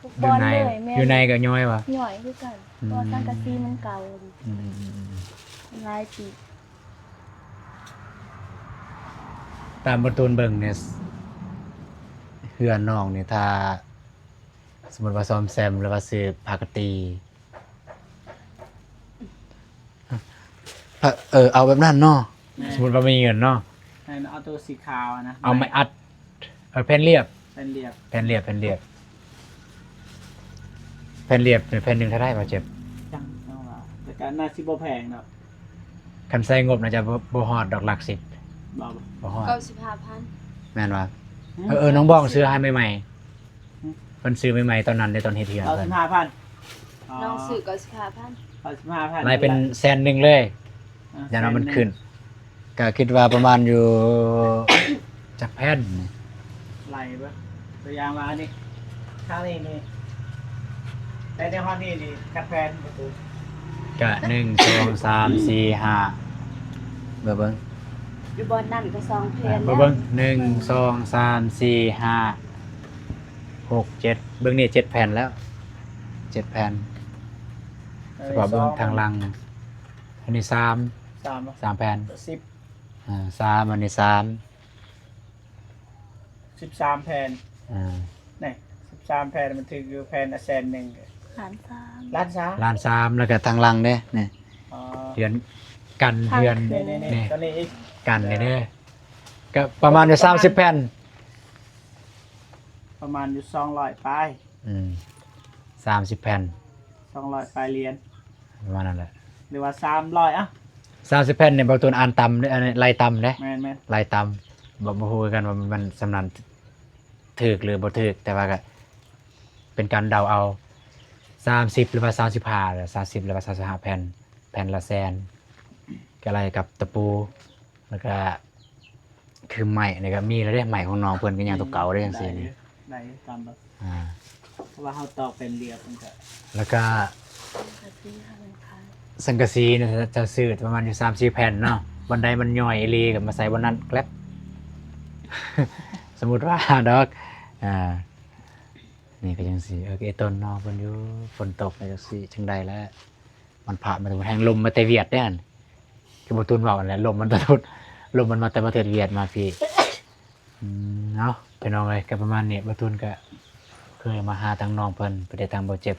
ທຸກບ່ອນເລີຍ. ຢູ່ໃນ ແມ່ນ ຢູ່ໃນກໍຍ້ອຍບໍ່? ຍ້ອຍຄືກັນ ອືມ ເພາະວ່າສັງກະສີມັນເກົ່າ. ອືມໆໆໆ ມັນຫຼາຍປີ. ຕາມບໍ່ຕູນເບິ່ງນີ້ ເຮືອນນ້ອງນີ້ ຖ້າສົມມຸດວ່າສ້ອມແຊມ ຫຼືວ່າຊື້ປະກະຕິ ເອີ ເອົາແບບນັ້ນເນາະ. ແມ່ນ ສົມມຸດວ່າມີເງິນເນາະ ແມ່ນ ເອົາໂຕສີຂາວນະ ເອົາໄມ້ອັດ ເອີ ແຜ່ນລຽບ ແຜ່ນລຽບ ແຜ່ນລຽບ ແຜ່ນລຽບ ແຜ່ນລຽບ ແຜ່ນໜຶ່ງເທົ່າໃດ ບໍ່ເຈັບ? ຈັ່ງ ຈັ່ງວ່າ ແຕ່ກໍໜ້າຊິບໍ່ແພງດອກ. ຄັນໃຊ້ງົບໜ້າຈະບໍ່ ບໍ່ຮອດດອກຫຼັກສິບ. ບໍ່ ບໍ່ ບໍ່ຮອດ ເກົ້າສິບຫ້າພັນ ແມ່ນວ່າ? ຫື ເອີ ເອີ ນ້ອງບອງຊື້ໃຫ້ໃໝ່ໆ ຫື ເພິ່ນຊື້ໃໝ່ໆ ຕອນນັ້ນເດ້ ຕອນເຮັດເຮືອນ ເກົ້າສິບຫ້າພັນ. ອໍ ນ້ອງຊື້ເກົ້າສິບຫ້າພັນ ເກົ້າສິບຫ້າພັນ ໄລ່ເປັນແສນໜຶ່ງເລີຍ. ອ່າ ຢ້ານວ່າມັນຂຶ້ນ ແສນໜຶ່ງ ກໍຄິດວ່າປະມານຢູ່ ຈັກແຜ່ນນີ້ ໄລ່ເບິ່ງ ຕົວຢ່າງວ່າອັນນີ້ ທາງນີ້ນີ້ ໄດ້ ໄດ້ຮອດນີ້ນີ້ ຈັກແຜ່ນປະຕູ? ກະ ໜຶ່ງ ສອງ ສາມ ສີ່ ຫ້າ ເບິ່ງ ເບິ່ງ ຢູ່ບ່ອນນັ້ນກໍສອງແຜ່ນ ເບິ່ງ ເບິ່ງ ແລ້ວ ໜຶ່ງ ສອງ ສາມ ສີ່ ຫ້າ ຫົກ ເຈັດ ເບິ່ງນີ້ ເຈັດແຜ່ນແລ້ວ ເຈັດແຜ່ນ. ສະເພາະເບິ່ງທາງຫຼັງ ອັນນີ້ສາມ ສາມ ສາມແຜ່ນ ສິບ ອ່າ ສາມ ອັນນີ້ສາມ ສິບສາມແຜ່ນ. ອ່າ ນີ້ ສິບສາມແຜ່ນ ມັນຖືກຢູ່ແຜ່ນລະແສນໜຶ່ງ ລ້ານສາມ ລ້ານສາມ ລ້ານສາມ ແລ້ວກໍທາງຫຼັງເດ້ ນີ້ ອໍ ເຮືອນກັນ ທາງ ເຮືອນ ນີ້ ນີ້ ນີ້ ນີ້ ຕົວນີ້ອີກ ກັນນີ້ເດ້ ກໍປະມານຢູ່ສາມສິບແຜ່ນ ປະມານຢູ່ສອງຮ້ອຍປາຍ. ອືມ ສາມສິບແຜ່ນ ສອງຮ້ອຍປາຍຫຼຽນ ປະມານນັ້ນແຫຼະ ຫຼືວ່າສາມຮ້ອຍ ເອົ້າ ສາມສິບແຜ່ນນີ້ ບໍ່ຕົວອ່ານຕ່ຳເດ້ ອັນນີ້ໄລ່ຕ່ຳເດ້ ແມ່ນໆ ໄລ່ຕ່ຳ ບໍ່ ບໍ່ຮູ້ຄືກັນວ່າມັນສ່ຳນັ້ນຖືກຫຼືບໍ່ຖືກ ແຕ່ວ່າກໍເປັນການເດົາເອົາ ສາມສິບ ຫຼືວ່າສາມສິບຫ້າ ສາມສິບ ຫຼືວ່າສາມສິບຫ້າແຜ່ນ ແຜ່ນລະແສນ ກໍໄລ່ກັບຕະປູ ແລ້ວກໍຄືໄມ້ນີ້ກໍມີແລ້ວເດ້ ໄມ້ຂອງນ້ອງເພິ່ນກໍຍັງຕົວເກົ່າເດ້ ຈັ່ງຊີ້ນີ້ ໄດ້ຢູ່ ໄດ້ຢູ່ ຕາມແບບ ອ່າ ເພາະວ່າເຮົາຕອກເປັນລຽບມັນກໍ ແລ້ວກໍ ສັງກະສີ ສັງກະສີນີ້ ເຈົ້າຊື້ປະມານຢູ່ສາມສີ່ແຜ່ນເນາະ ບ່ອນໃດມັນຍ່ອຍອີ່ຫຼີກໍມາໃສ່ບ່ອນນັ້ນແກລັບ ສົມມຸດວ່າດອກ ອ່າ ນີ້ກໍຈັ່ງຊີ້ ເອີ ເອຕົນນ້ອງເພິ່ນຢູ່ ຝົນຕົກແລ້ວຈັ່ງຊີ້ ຈັ່ງໃດລະ ມັນພາດມາແຮງ ລົມມາແຕ່ຫວຽດເດ້ຫັ້ນ ຄືບໍ່ຕູນເວົ້າຫັ້ນແຫຼະ ລົມມັນຕະທຸດ ລົມມັນມາແຕ່ປະເທດຫວຽດມາພີ້. ອືມ ເອົາ ພີ່ນ້ອງເອີຍ ກໍປະມານນີ້ ບ່າວຕູນກໍເຄີຍມາຫາທາງນ້ອງເພິ່ນ ໄປໄດ້ທາງບ່າວເຈັບ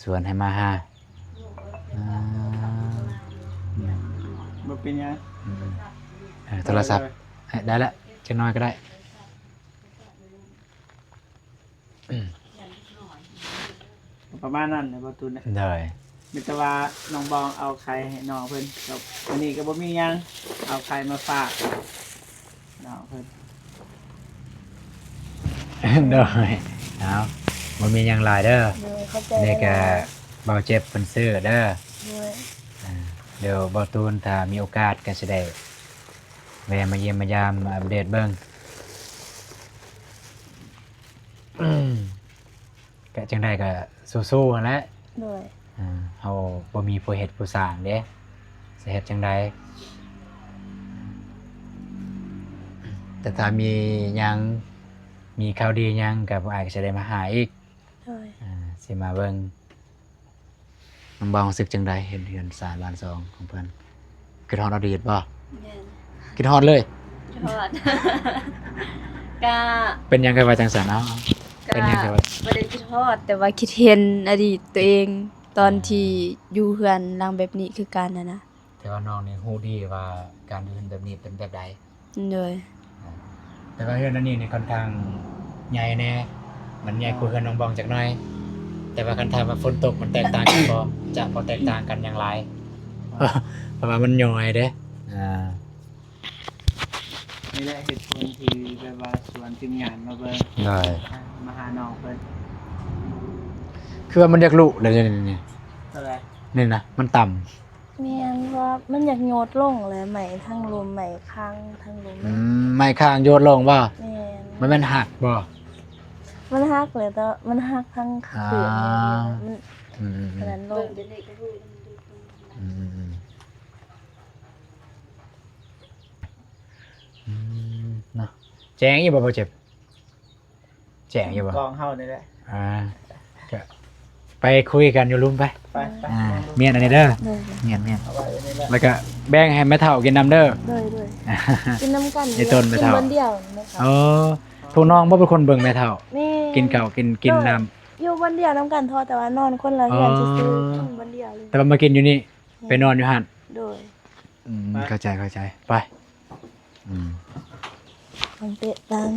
ຊວນໃຫ້ມາຫາ ອ່າ ບໍ່ເປັນຫຍັງ ອືມ ເອີ ໂທລະສັບ ເອີ ເອີ ເອີ ໄດ້ລະ ຈັກໜ້ອຍກໍໄດ້. ປະມານນັ້ນແຫຼະ ບ່າວຕູນເອີຍ ໂດຍ ມີແຕ່ວ່ານ້ອງບອງເອົາໄຂ່ໃຫ້ນ້ອງເພິ່ນ ກໍມື້ນີ້ກໍບໍ່ມີຫຍັງ ເອົາໄຂ່ມາຝາກນ້ອງເພິ່ນ ໂດຍ ເອົາ ບໍ່ມີຫຍັງຫຼາຍເດີ ໂດຍ ຂອບໃຈ ນີ້ກໍຫຼາຍໆ ບ່າວເຈັບເພິ່ນຊື້ເດີ ໂດຍ ອ່າ ດຽວບ່າວຕູນຖ້າມີໂອກາດກໍຊິໄດ້ແວ່ມາຢ້ຽມມາຢາມ ມາອັບເດດເບິ່ງ. ກະຈັ່ງໃດກະສູ້ໆຫັ້ນແຫຼະ ໂດຍ ອ່າ ເຮົາບໍ່ມີຜູ້ເຮັດຜູ້ສ້າງເດ້ ຊິເຮັດຈັ່ງໃດ ແຕ່ຖ້າມີຫຍັງ ມີຂ່າວດີຫຍັງ ກະພວກອ້າຍກະຊິໄດ້ມາຫາອີກ ໂດຍ ອ່າ ຊິມາເບິ່ງ. ນ້ອງບອງຮູ້ສຶກຈັ່ງໃດ ເຫັນເຮືອນຊານບ້ານຊ່ອງຂອງເພິ່ນ? ຄິດຮອດອະດີດບໍ່? ແມ່ນ ຄິດຮອດເລີຍ? ຄິດຮອດ ກະ ເປັນຫຍັງຄືວ່າຈັ່ງຊັ້ນ? ເອົາ ກະ ເປັນຫຍັງຄືວ່າ ບໍ່ໄດ້ຄິດຮອດ ແຕ່ວ່າຄິດເຫັນອະດີດຕົວເອງ ຕອນ ອ່າ ທີ່ຢູ່ເຮືອນຫຼັງແບບນີ້ຄືກັນຫັ້ນນະ. ແຕ່ວ່ານ້ອງນີ້ຮູ້ດີວ່າການຢູ່ເຮືອນແບບນີ້ເປັນແບບໃດ. ໂດຍ. ອ່າ ແຕ່ວ່າເຮືອນອັນນີ້ນີ້ຄ່ອນຂ້າງໃຫຍ່ແດ່ ມັນໃຫຍ່ກວ່າເຮືອນນ້ອງບອງຈັກໜ້ອຍ ແຕ່ວ່າຄັນຖາມວ່າຝົນຕົກມັນແຕກຕ່າງກັນບໍ່? ຈະບໍ່ແຕກຕ່າງກັນຫຍັງຫຼາຍ ເພາະວ່າມັນຍ່ອຍເດ້. ອ່າ ນີ້ແຫຼະເຫດຜົນທີ່ແບບວ່າຊວນທີມງານມາເບິ່ງ. ໂດຍ. ອ່າ ມາຫານ້ອງເພິ່ນ. ຄືວ່າມັນຢາກຫຼຸແລ້ວນີ້ ນີ້ ເທົ່າໃດ? ນີ້ນະ ມັນຕ່ຳ. ແມ່ນ ເພາະວ່າມັນຢາກໂຍດລົງແຫຼະ ໄມ້ທັງລຸ່ມ ໄມ້ຄ້າງທັງລຸ່ມ. ອືມ ໄມ້ຄ້າງໂຍດລົງບໍ່? ແມ່ນ. ມັນແມ່ນຫັກບໍ່? ມັນຫັກແຫຼະ ແຕ່ວ່າມັນຫັກທັງ ອ່າ ເປືອກນີ້ ມັນ ອືມໆໆ ອັນນັ້ນລົງ. ອືມໆໆ ອືມໆ ອືມ ເນາະ. ແຈ້ງຢູ່ບໍ່ ບໍ່ເຈັບ? ແຈ້ງຢູ່ບໍ່? ກອງເຮົານີ້ແຫຼະ. ອ່າ ກະໄປຄຸຍກັນຢູ່ລຸ່ມໄປ. ໄປ ໄປ ອ່າ ມ້ຽນອັນນີ້ເດີ. ໂດຍ. ມ້ຽນ ມ້ຽນ ເອົາໄວ້ອັນນີ້ແຫຼະ ແລ້ວກະແບ່ງໃຫ້ແມ່ເຖົ້າກິນນຳເດີ. ໂດຍ ໂດຍ. ກິນນຳກັນ ຢູ່ຕົ້ນແມ່ເຖົ້າ ກິນບ່ອນດຽວແມ່ເຖົ້າ. ອໍ ພວກນ້ອງບໍ່ເປັນຄົນເບິ່ງແມ່ເຖົ້າ? ແມ່ນ. ກິນເຂົ້າ ກິນ ກິນ ໂດຍ ນ້ຳ ຢູ່ບ່ອນດຽວນຳກັນເທາະ ແຕ່ວ່ານອນຄົນລະເຮືອນຊື່ໆ. ອໍ ກິນບ່ອນດຽວເລີຍ ແຕ່ວ່າມາກິນຢູ່ນີ້. ແມ່ນ. ໄປນອນຢູ່ຫັ້ນ. ໂດຍ. ອືມ ໄປ ເຂົ້າໃຈ ເຂົ້າໃຈ ໄປ. ອືມ ມັນເປະຕັງ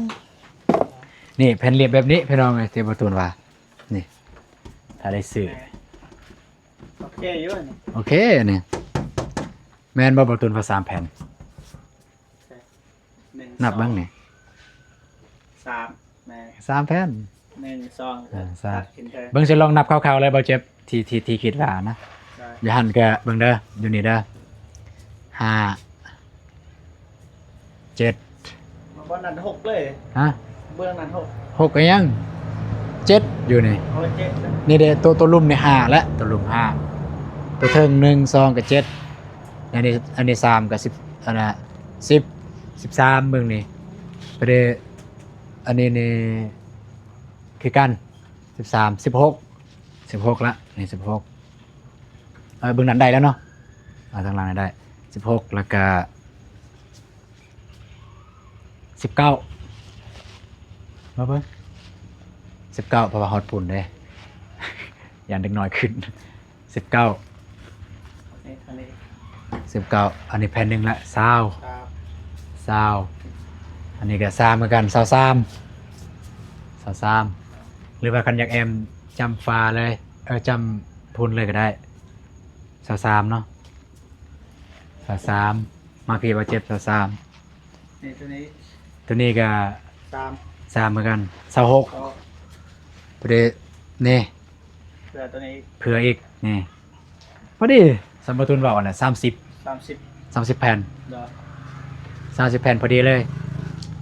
ນີ້ແຜ່ນລຽບແບບນີ້ພີ່ນ້ອງເອີຍ ທີ່ບໍ່ຕູນວ່າ ນີ້ ຖ້າໄດ້ຊື້ ໂອເຄຢູ່ນີ້ ໂອເຄນີ້. ແມ່ນບໍ່ ບໍ່ຕູນວ່າສາມແຜ່ນ? ໂອເຄ ໜຶ່ງ ນັບເບິ່ງນີ້ ສອງ ສາມ ແມ່ນ ສາມແຜ່ນ ໜຶ່ງ ສອງ ອ່າ ສາມ ຕັດຂຶ້ນເທິງ. ເບິ່ງຊິລອງນັບຄ່າວໆເລີຍ ບໍ່ເຈັບ ທີ່ ທີ່ ທີ່ຄິດວ່ານະ. ໄດ້. ຢູ່ຫັ້ນກະເບິ່ງເດີ ຢູ່ນີ້ເດີ ຫ້າ ເຈັດ ບ່ອນນັ້ນຫົກເລີຍ. ຮະ? ເບື້ອງນັ້ນຫົກ ຫົກກະຍັງ ເຈັດຢູ່ນີ້. ໂອ້ ເຈັດ ນີ້ເດ້ ໂຕ ໂຕລຸ່ມນີ້ຫ້າແຫຼະ ໂຕລຸ່ມຫ້າ ໂຕເທິງໜຶ່ງ ສອງ ກະເຈັດ ອັນນີ້ ອັນນີ້ສາມ ກະສິບ ອັນນະ ສິບ ສິບສາມ ເບິ່ງນີ້ ປະເດ ອັນນີ້ນີ້ຄືກັນ ສິບສາມ ສິບຫົກ ສິບຫົກລະ ນີ້ສິບຫົກ ເອີ ເບິ່ງນັ້ນໄດ້ແລ້ວເນາະ ເອົາທາງຫຼັງໄດ້ສິບຫົກ ແລ້ວກະສິບເກົ້າ ມາເບິ່ງ ສິບເກົ້າ ເພາະວ່າຮອດພຸ້ນເດ້ ຢ້ານເດັກນ້ອຍຂຶ້ນ. ສິບເກົ້າ ນີ້ ອັນນີ້ ສິບເກົ້າ ອັນນີ້ແຜ່ນໜຶ່ງລະ ຊາວ ຊາວ ຊາວ ອັນນີ້ກະຊາວເໝືອນກັນ ຊາວສາມ ຊາວສາມ ຫຼືວ່າຄັນຢາກແອ້ມຈ້ຳຝາເລີຍ ເອີ ຈ້ຳພຸ້ນເລີຍກະໄດ້ ຊາວສາມເນາະ ຊາວສາມ ມາພີ້ ບາດເຈັບ ຊາວສາມ. ນີ້ ໂຕນີ້ ໂຕນີ້ກະ ສາມ ສາມເໝືອນກັນ ຊາວຫົກ ໂຕນີ້ ເຜື່ອໂຕນີ້ອີກ ເຜື່ອອີກ ນີ້ ພໍດີ ສຳບໍ່ຕູນເວົ້າຫັ້ນແຫຼະ ສາມສິບ ສາມສິບ ສາມສິບແຜ່ນ ໂດຍ ສາມສິບແຜ່ນພໍດີເລີຍ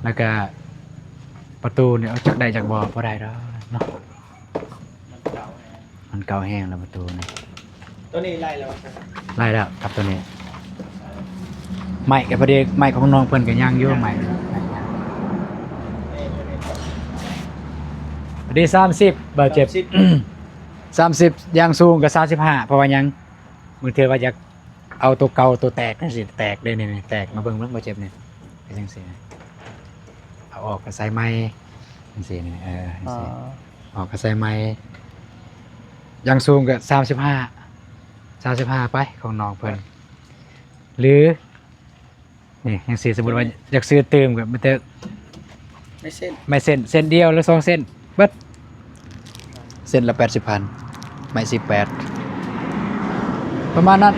ແລ້ວກະປະຕູນີ້ ເອົາຈັກໄດ້ຈັກບໍ່ ບໍ່ໄດ້ດອກເນາະ ມັນເກົ່າແຮງ ມັນເກົ່າແຮງແລ້ວປະຕູນີ້. ໂຕນີ້ໄລ່ແລ້ວ ໄລ່ແລ້ວກັບໂຕນີ້ ໄມ້ກະພໍດີ ໄມ້ຂອງນ້ອງເພິ່ນກະຍັງຢູ່ ໄມ້ ພໍດີ ສາມສິບ ບາດເຈັບ ສາມສິບ ສາມສິບ ຢ່າງສູງກະ ສາມສິບຫ້າ ເພາະວ່າຫຍັງ ບາງເທື່ອວ່າຢາກເອົາໂຕເກົ່າ ໂຕແຕກຈັ່ງຊີ້ ແຕກເດ້ນີ້ ແຕກ ມາເບິ່ງ ເບິ່ງ ບາດເຈັບນີ້ ເປັນຈັ່ງຊີ້ ເອົາອອກກະໃສ່ໃໝ່ ຈັ່ງຊີ້ນີ້ ເອີ ຈັ່ງຊີ້ ອໍ ອອກກະໃສ່ໃໝ່ ຢ່າງສູງກະ ສາມສິບຫ້າ ສາມສິບຫ້າ ໄປ ຂອງນ້ອງເພິ່ນ ຫຼື ນີ້ ຈັ່ງຊີ້ ສົມມຸດວ່າຢາກຊື້ຕື່ມກະມີແຕ່ ໄມ້ເສັ້ນ ໄມ້ເສັ້ນ ເສັ້ນດຽວ ຫຼື ສອງເສັ້ນ ເບິດ ເສັ້ນລະ ແປດສິບພັນ ໄມ້ສິບແປດ ປະມານນັ້ນ.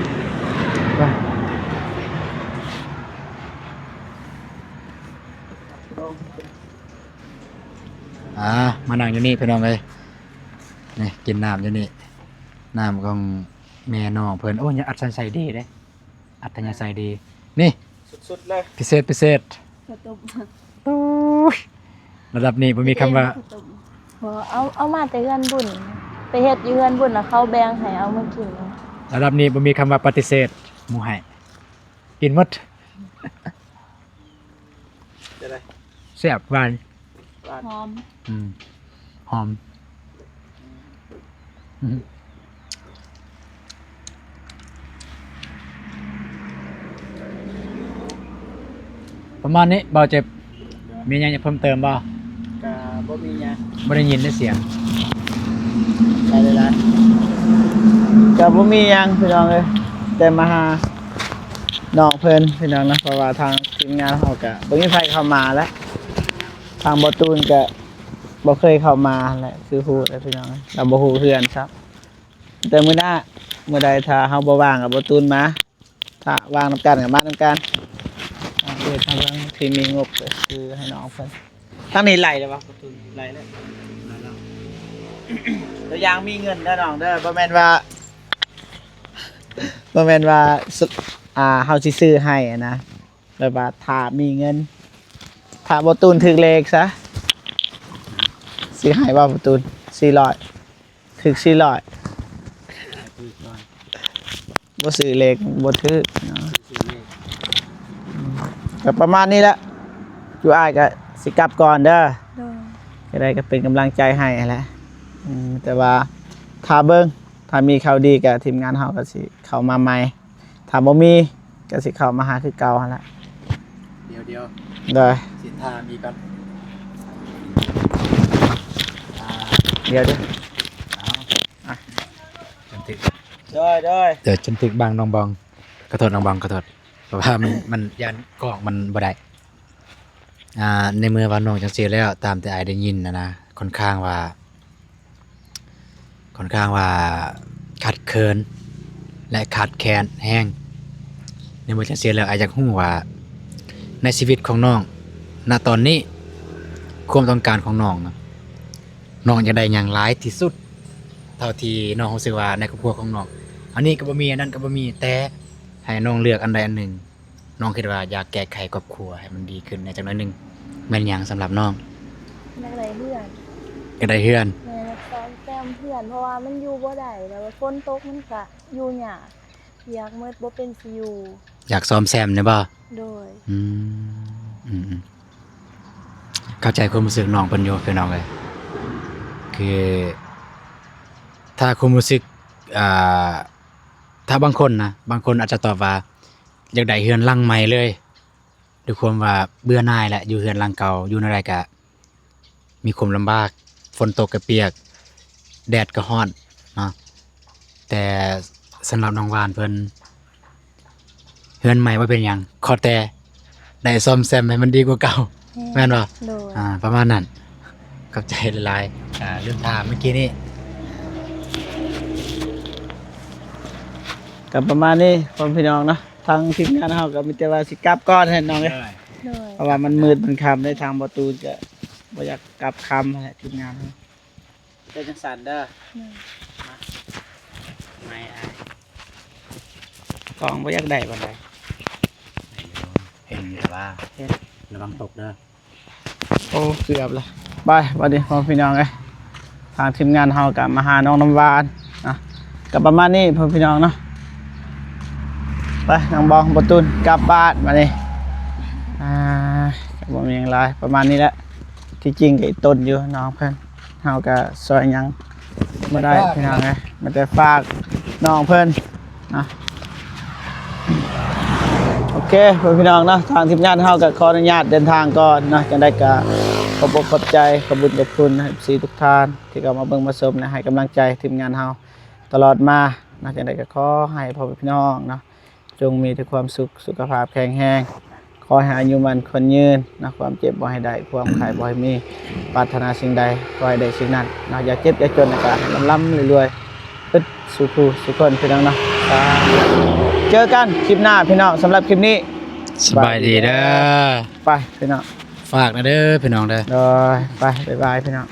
ອ່າ ມານັ່ງຢູ່ນີ້ພີ່ນ້ອງເອີຍ ນີ້ ກິນນ້ຳຢູ່ນີ້ ນ້ຳຂອງແມ່ນ້ອງເພິ່ນ ໂອ້ຍ ອັດສະຍາໄສດີເດ້ ອັດສະຍາໄສດີ ນີ້ ສຸດໆເລີຍ ພິເສດ ພິເສດ ເຂົ້າຕົ້ມ ໂອ້ຍ ລະດັບນີ້ບໍ່ມີຄຳວ່າ ເຂົ້າຕົ້ມ ບໍ່ ເອົາ ເອົາມາແຕ່ເຮືອນບຸນ ໄປເຮັດຢູ່ເຮືອນບຸນ ແລ້ວເຂົາແບ່ງໃຫ້ເອົາມາກິນ ລະດັບນີ້ບໍ່ມີຄຳວ່າປະຕິເສດ ໝູ່ໃຫ້ ກິນໝົດ. ຈະໄດ້ ແຊບ ຫວານ ຫວານ ຫອມ ອືມ ຫອມ ອືມ ປະມານນີ້ ບ່າວເຈັບ ມີຫຍັງຈະເພີ່ມເຕີມບໍ່? ກະບໍ່ມີຫຍັງ ບໍ່ໄດ້ຍິນເດ້ສຽງ ໄດ້ຫຼາຍໆ ກະບໍ່ມີຫຍັງພີ່ນ້ອງເອີຍ ແຕ່ມາຫາ ນ້ອງເພິ່ນພີ່ນ້ອງເນາະ ເພາະວ່າທາງທີມງານເຮົາກະບໍ່ມີໃຜເຂົ້າມາແລ້ວ ທາງບໍ່ຕູນກະບໍ່ເຄີຍເຂົ້າມາແຫຼະ ຄືຮູ້ແຫຼະພີ່ນ້ອງ ລາວບໍ່ຮູ້ເຮືອນຊ້ຳ ແຕ່ມື້ໜ້າ ມື້ໃດຖ້າເຮົາບໍ່ວ່າງກະບໍ່ຕູນມາ ຖ້າວ່າງນຳກັນກະມານຳກັນ ອັບເດດໃຫ້ເບິ່ງທີ່ມີງົບກະຄືໃຫ້ນ້ອງເພິ່ນ ທາງນີ້ໄຫຼແລ້ວວະ ປະຕູໄຫຼແລ້ວ ໄຫຼແລ້ວ ຕົວຢ່າງມີເງິນເດີນ້ອງເດີ ບໍ່ແມ່ນວ່າ ບໍ່ແມ່ນວ່າ ສ- ອ່າ ເຮົາຊິຊື້ໃຫ້ຫັ້ນນະ ແບບວ່າຖ້າມີເງິນ ຖ້າບໍ່ຕູນຖືກເລກຊະ ຊິໃຫ້ບໍ່ ບໍ່ຕູນ ສີ່ຮ້ອຍ ຖືກສີ່ຮ້ອຍ ບໍ່ຊື້ເລກບໍ່ຖືກເນາະ ກະປະມານນີ້ແຫຼະ ຈຸອ້າຍກະຊິກັບກ່ອນເດີ ໂດຍ ຈັ່ງໃດກະເປັນກຳລັງໃຈໃຫ້ຫັ້ນແຫຼະ ອືມ ແຕ່ວ່າຖ້າເບິ່ງ ຖ້າມີຂ່າວດີກະທີມງານເຮົາກະຊິເຂົ້າມາໃໝ່ ຖ້າບໍ່ມີກະຊິເຂົ້າມາຫາຄືເກົ່າຫັ້ນແຫຼະ ດຽວໆ ໂດຍ ຊິຖ້າມີກ່ອນ ອ່າ ດຽວໆ ເອົາ ອ່ະ ຈັນຖືກ ໂດຍໆ ເດີ ຈັນຖືກບັງນ້ອງບອງ ຂໍໂທດນ້ອງບອງ ຂໍໂທດ ເພາະວ່າມັນ ມັນຢ້ານກ້ອງມັນບໍ່ໄດ້ ອ່າ ໃນເມື່ອວ່ານ້ອງຈັ່ງຊີ້ແລ້ວ ຕາມທີ່ອ້າຍໄດ້ຍິນນະນະ ຄ່ອນຂ້າງວ່າ ຄ່ອນຂ້າງວ່າຂັດເຂີນ ແລະ ຂາດແຄນແຮງ ໃນເມື່ອຈັ່ງຊີ້ແລ້ວ ອ້າຍຢາກຮູ້ວ່າ ໃນຊີວິດຂອງນ້ອງ ນະຕອນນີ້ ຄວາມຕ້ອງການຂອງນ້ອງນະ ນ້ອງຢາກໄດ້ຫຍັງຫຼາຍທີ່ສຸດ ເທົ່າທີ່ນ້ອງຮູ້ສຶກວ່າໃນຄອບຄົວຂອງນ້ອງ ອັນນີ້ກະບໍ່ມີ ອັນນັ້ນກະບໍ່ມີ ແຕ່ໃຫ້ນ້ອງເລືອກອັນໃດອັນໜຶ່ງ ນ້ອງຄິດວ່າຢາກແກ້ໄຂຄອບຄົວໃຫ້ມັນດີຂຶ້ນແດ່ຈັກໜ້ອຍໜຶ່ງ ແມ່ນຫຍັງສຳລັບນ້ອງ? ຢາກໄດ້ເຮືອນ ຢາກໄດ້ເຮືອນ ແມ່ນ ຢາກສ້ອມແຊມເຮືອນ ເພາະວ່າມັນຢູ່ບໍ່ໄດ້ ແລ້ວຝົນຕົກມັນກະຢູ່ຍາກ ປຽກໝົດ ບໍ່ເປັນຊິຢູ່ ຢາກສ້ອມແຊມແມ່ນບໍ່? ໂດຍ ອືມ ອືມໆ ເຂົ້າໃຈຄວາມຮູ້ສຶກນ້ອງເພິ່ນຢູ່ພີ່ນ້ອງເອີຍ ຄືຖ້າຄວາມຮູ້ສຶກ ອ່າ ຖ້າບາງຄົນນະ ບາງຄົນອາດຈະຕອບວ່າ ຢາກໄດ້ເຮືອນຫຼັງໃໝ່ເລີຍ ດ້ວຍຄວາມວ່າເບື່ອໜ່າຍແຫຼະ ຢູ່ເຮືອນຫຼັງເກົ່າ ຢູ່ແນວໃດກະມີຄວາມລຳບາກ ຝົນຕົກກະປຽກ ແດດກະຮ້ອນເນາະ ແຕ່ສຳລັບນ້ອງຫວານເພິ່ນ ເຮືອນໃໝ່ບໍ່ເປັນຫຍັງ ຂໍແຕ່ໄດ້ສ້ອມແຊມໃຫ້ມັນດີກວ່າເກົ່າ ແມ່ນ ແມ່ນບໍ່? ໂດຍ ອ່າ ປະມານນັ້ນ ຂອບໃຈຫຼາຍໆ ອ່າ ລືມຖາມເມື່ອກີ້ນີ້ ກະປະມານນີ້ພໍ່ແມ່ພີ່ນ້ອງເນາະ ທາງທີມງານເຮົາກະມີແຕ່ວ່າຊິກັບກ່ອນແຫຼະນ້ອງເອີຍ ໂດຍ ເພາະວ່າມັນມືດມັນຄ່ຳເດ້ ທາງບໍ່ຕູນກະບໍ່ຢາກກັບຄ່ຳຫັ້ນແຫຼະ ທີມງານເຮົາ ເຮັດຈັ່ງຊັ້ນເດີ ໂດຍ ມາ ໄມ້ອ້າຍ ກ້ອງບໍ່ຢາກໄດ້ປານໃດ ເຫັນຢູ່ ເຫັນຢູ່ແຕ່ວ່າ ເຫັນ ລະວັງຕົກເດີ. ໂອ້ ເກືອບລະ ໄປ ບັດນີ້ພໍ່ແມ່ພີ່ນ້ອງເອີຍ ທາງທີມງານເຮົາກະມາຫານ້ອງນ້ຳຫວານເນາະ ກະປະມານນີ້ພໍ່ແມ່ພີ່ນ້ອງເນາະ ໄປ ນ້ອງບອງ ບໍ່ຕູນ ກັບບ້ານບັດນີ້ ອ່າ ກະບໍ່ມີຫຍັງຫຼາຍ ປະມານນີ້ແຫຼະ ທີ່ຈິງກະອີ່ຕົນຢູ່ນ້ອງເພິ່ນ ເຮົາກະຊ່ອຍຫຍັງບໍ່ໄດ້ພີ່ນ້ອງເອີຍ ມີແຕ່ຝາກນ້ອງເພິ່ນ ນະ ໂອເຄ ພໍ່ແມ່ພີ່ນ້ອງເນາະ ທາງທີມງານເຮົາກະຂໍອະນຸຍາດເດີນທາງກ່ອນເນາະ ຈັ່ງໃດກະຂອບອົກຂອບໃຈ ຂອບບຸນຂອບຄຸນເອັຟຊີທຸກທ່ານ ທີ່ເຂົ້າມາເບິ່ງມາຊົມ ແລະ ໃຫ້ກຳລັງໃຈທີມງານເຮົາຕະຫຼອດມາເນາະ ຈັ່ງໃດກະຂໍໃຫ້ພໍ່ແມ່ພີ່ນ້ອງເນາະ ຈົ່ງມີແຕ່ຄວາມສຸກ ສຸຂະພາບແຂງແຮງ ຂໍໃຫ້ອາຍຸໝັ້ນຂວັນຍືນເນາະ ຄວາມເຈັບບໍ່ໃຫ້ໄດ້ ຄວາມໄຂ້ບໍ່ໃຫ້ມີ ປາດຖະໜາສິ່ງໃດ ຂໍໃຫ້ໄດ້ສິ່ງນັ້ນເນາະ ຢ່າເຈັບຢ່າຈົນ ແລ້ວກະໃຫ້ລ່ຳໆລວຍໆ ເບິດສູ່ຜູ້ສູ່ຄົນພີ່ນ້ອງເນາະ ເຈີກັນຄລິບໜ້າພີ່ນ້ອງ ສຳລັບຄລິບນີ້ ສະບາຍດີເດີ ໄປພີ່ນ້ອງ ຝາກນະເດີພີ່ນ້ອງເດີ ໂດຍ ໄປ ບາຍບາຍພີ່ນ້ອງ.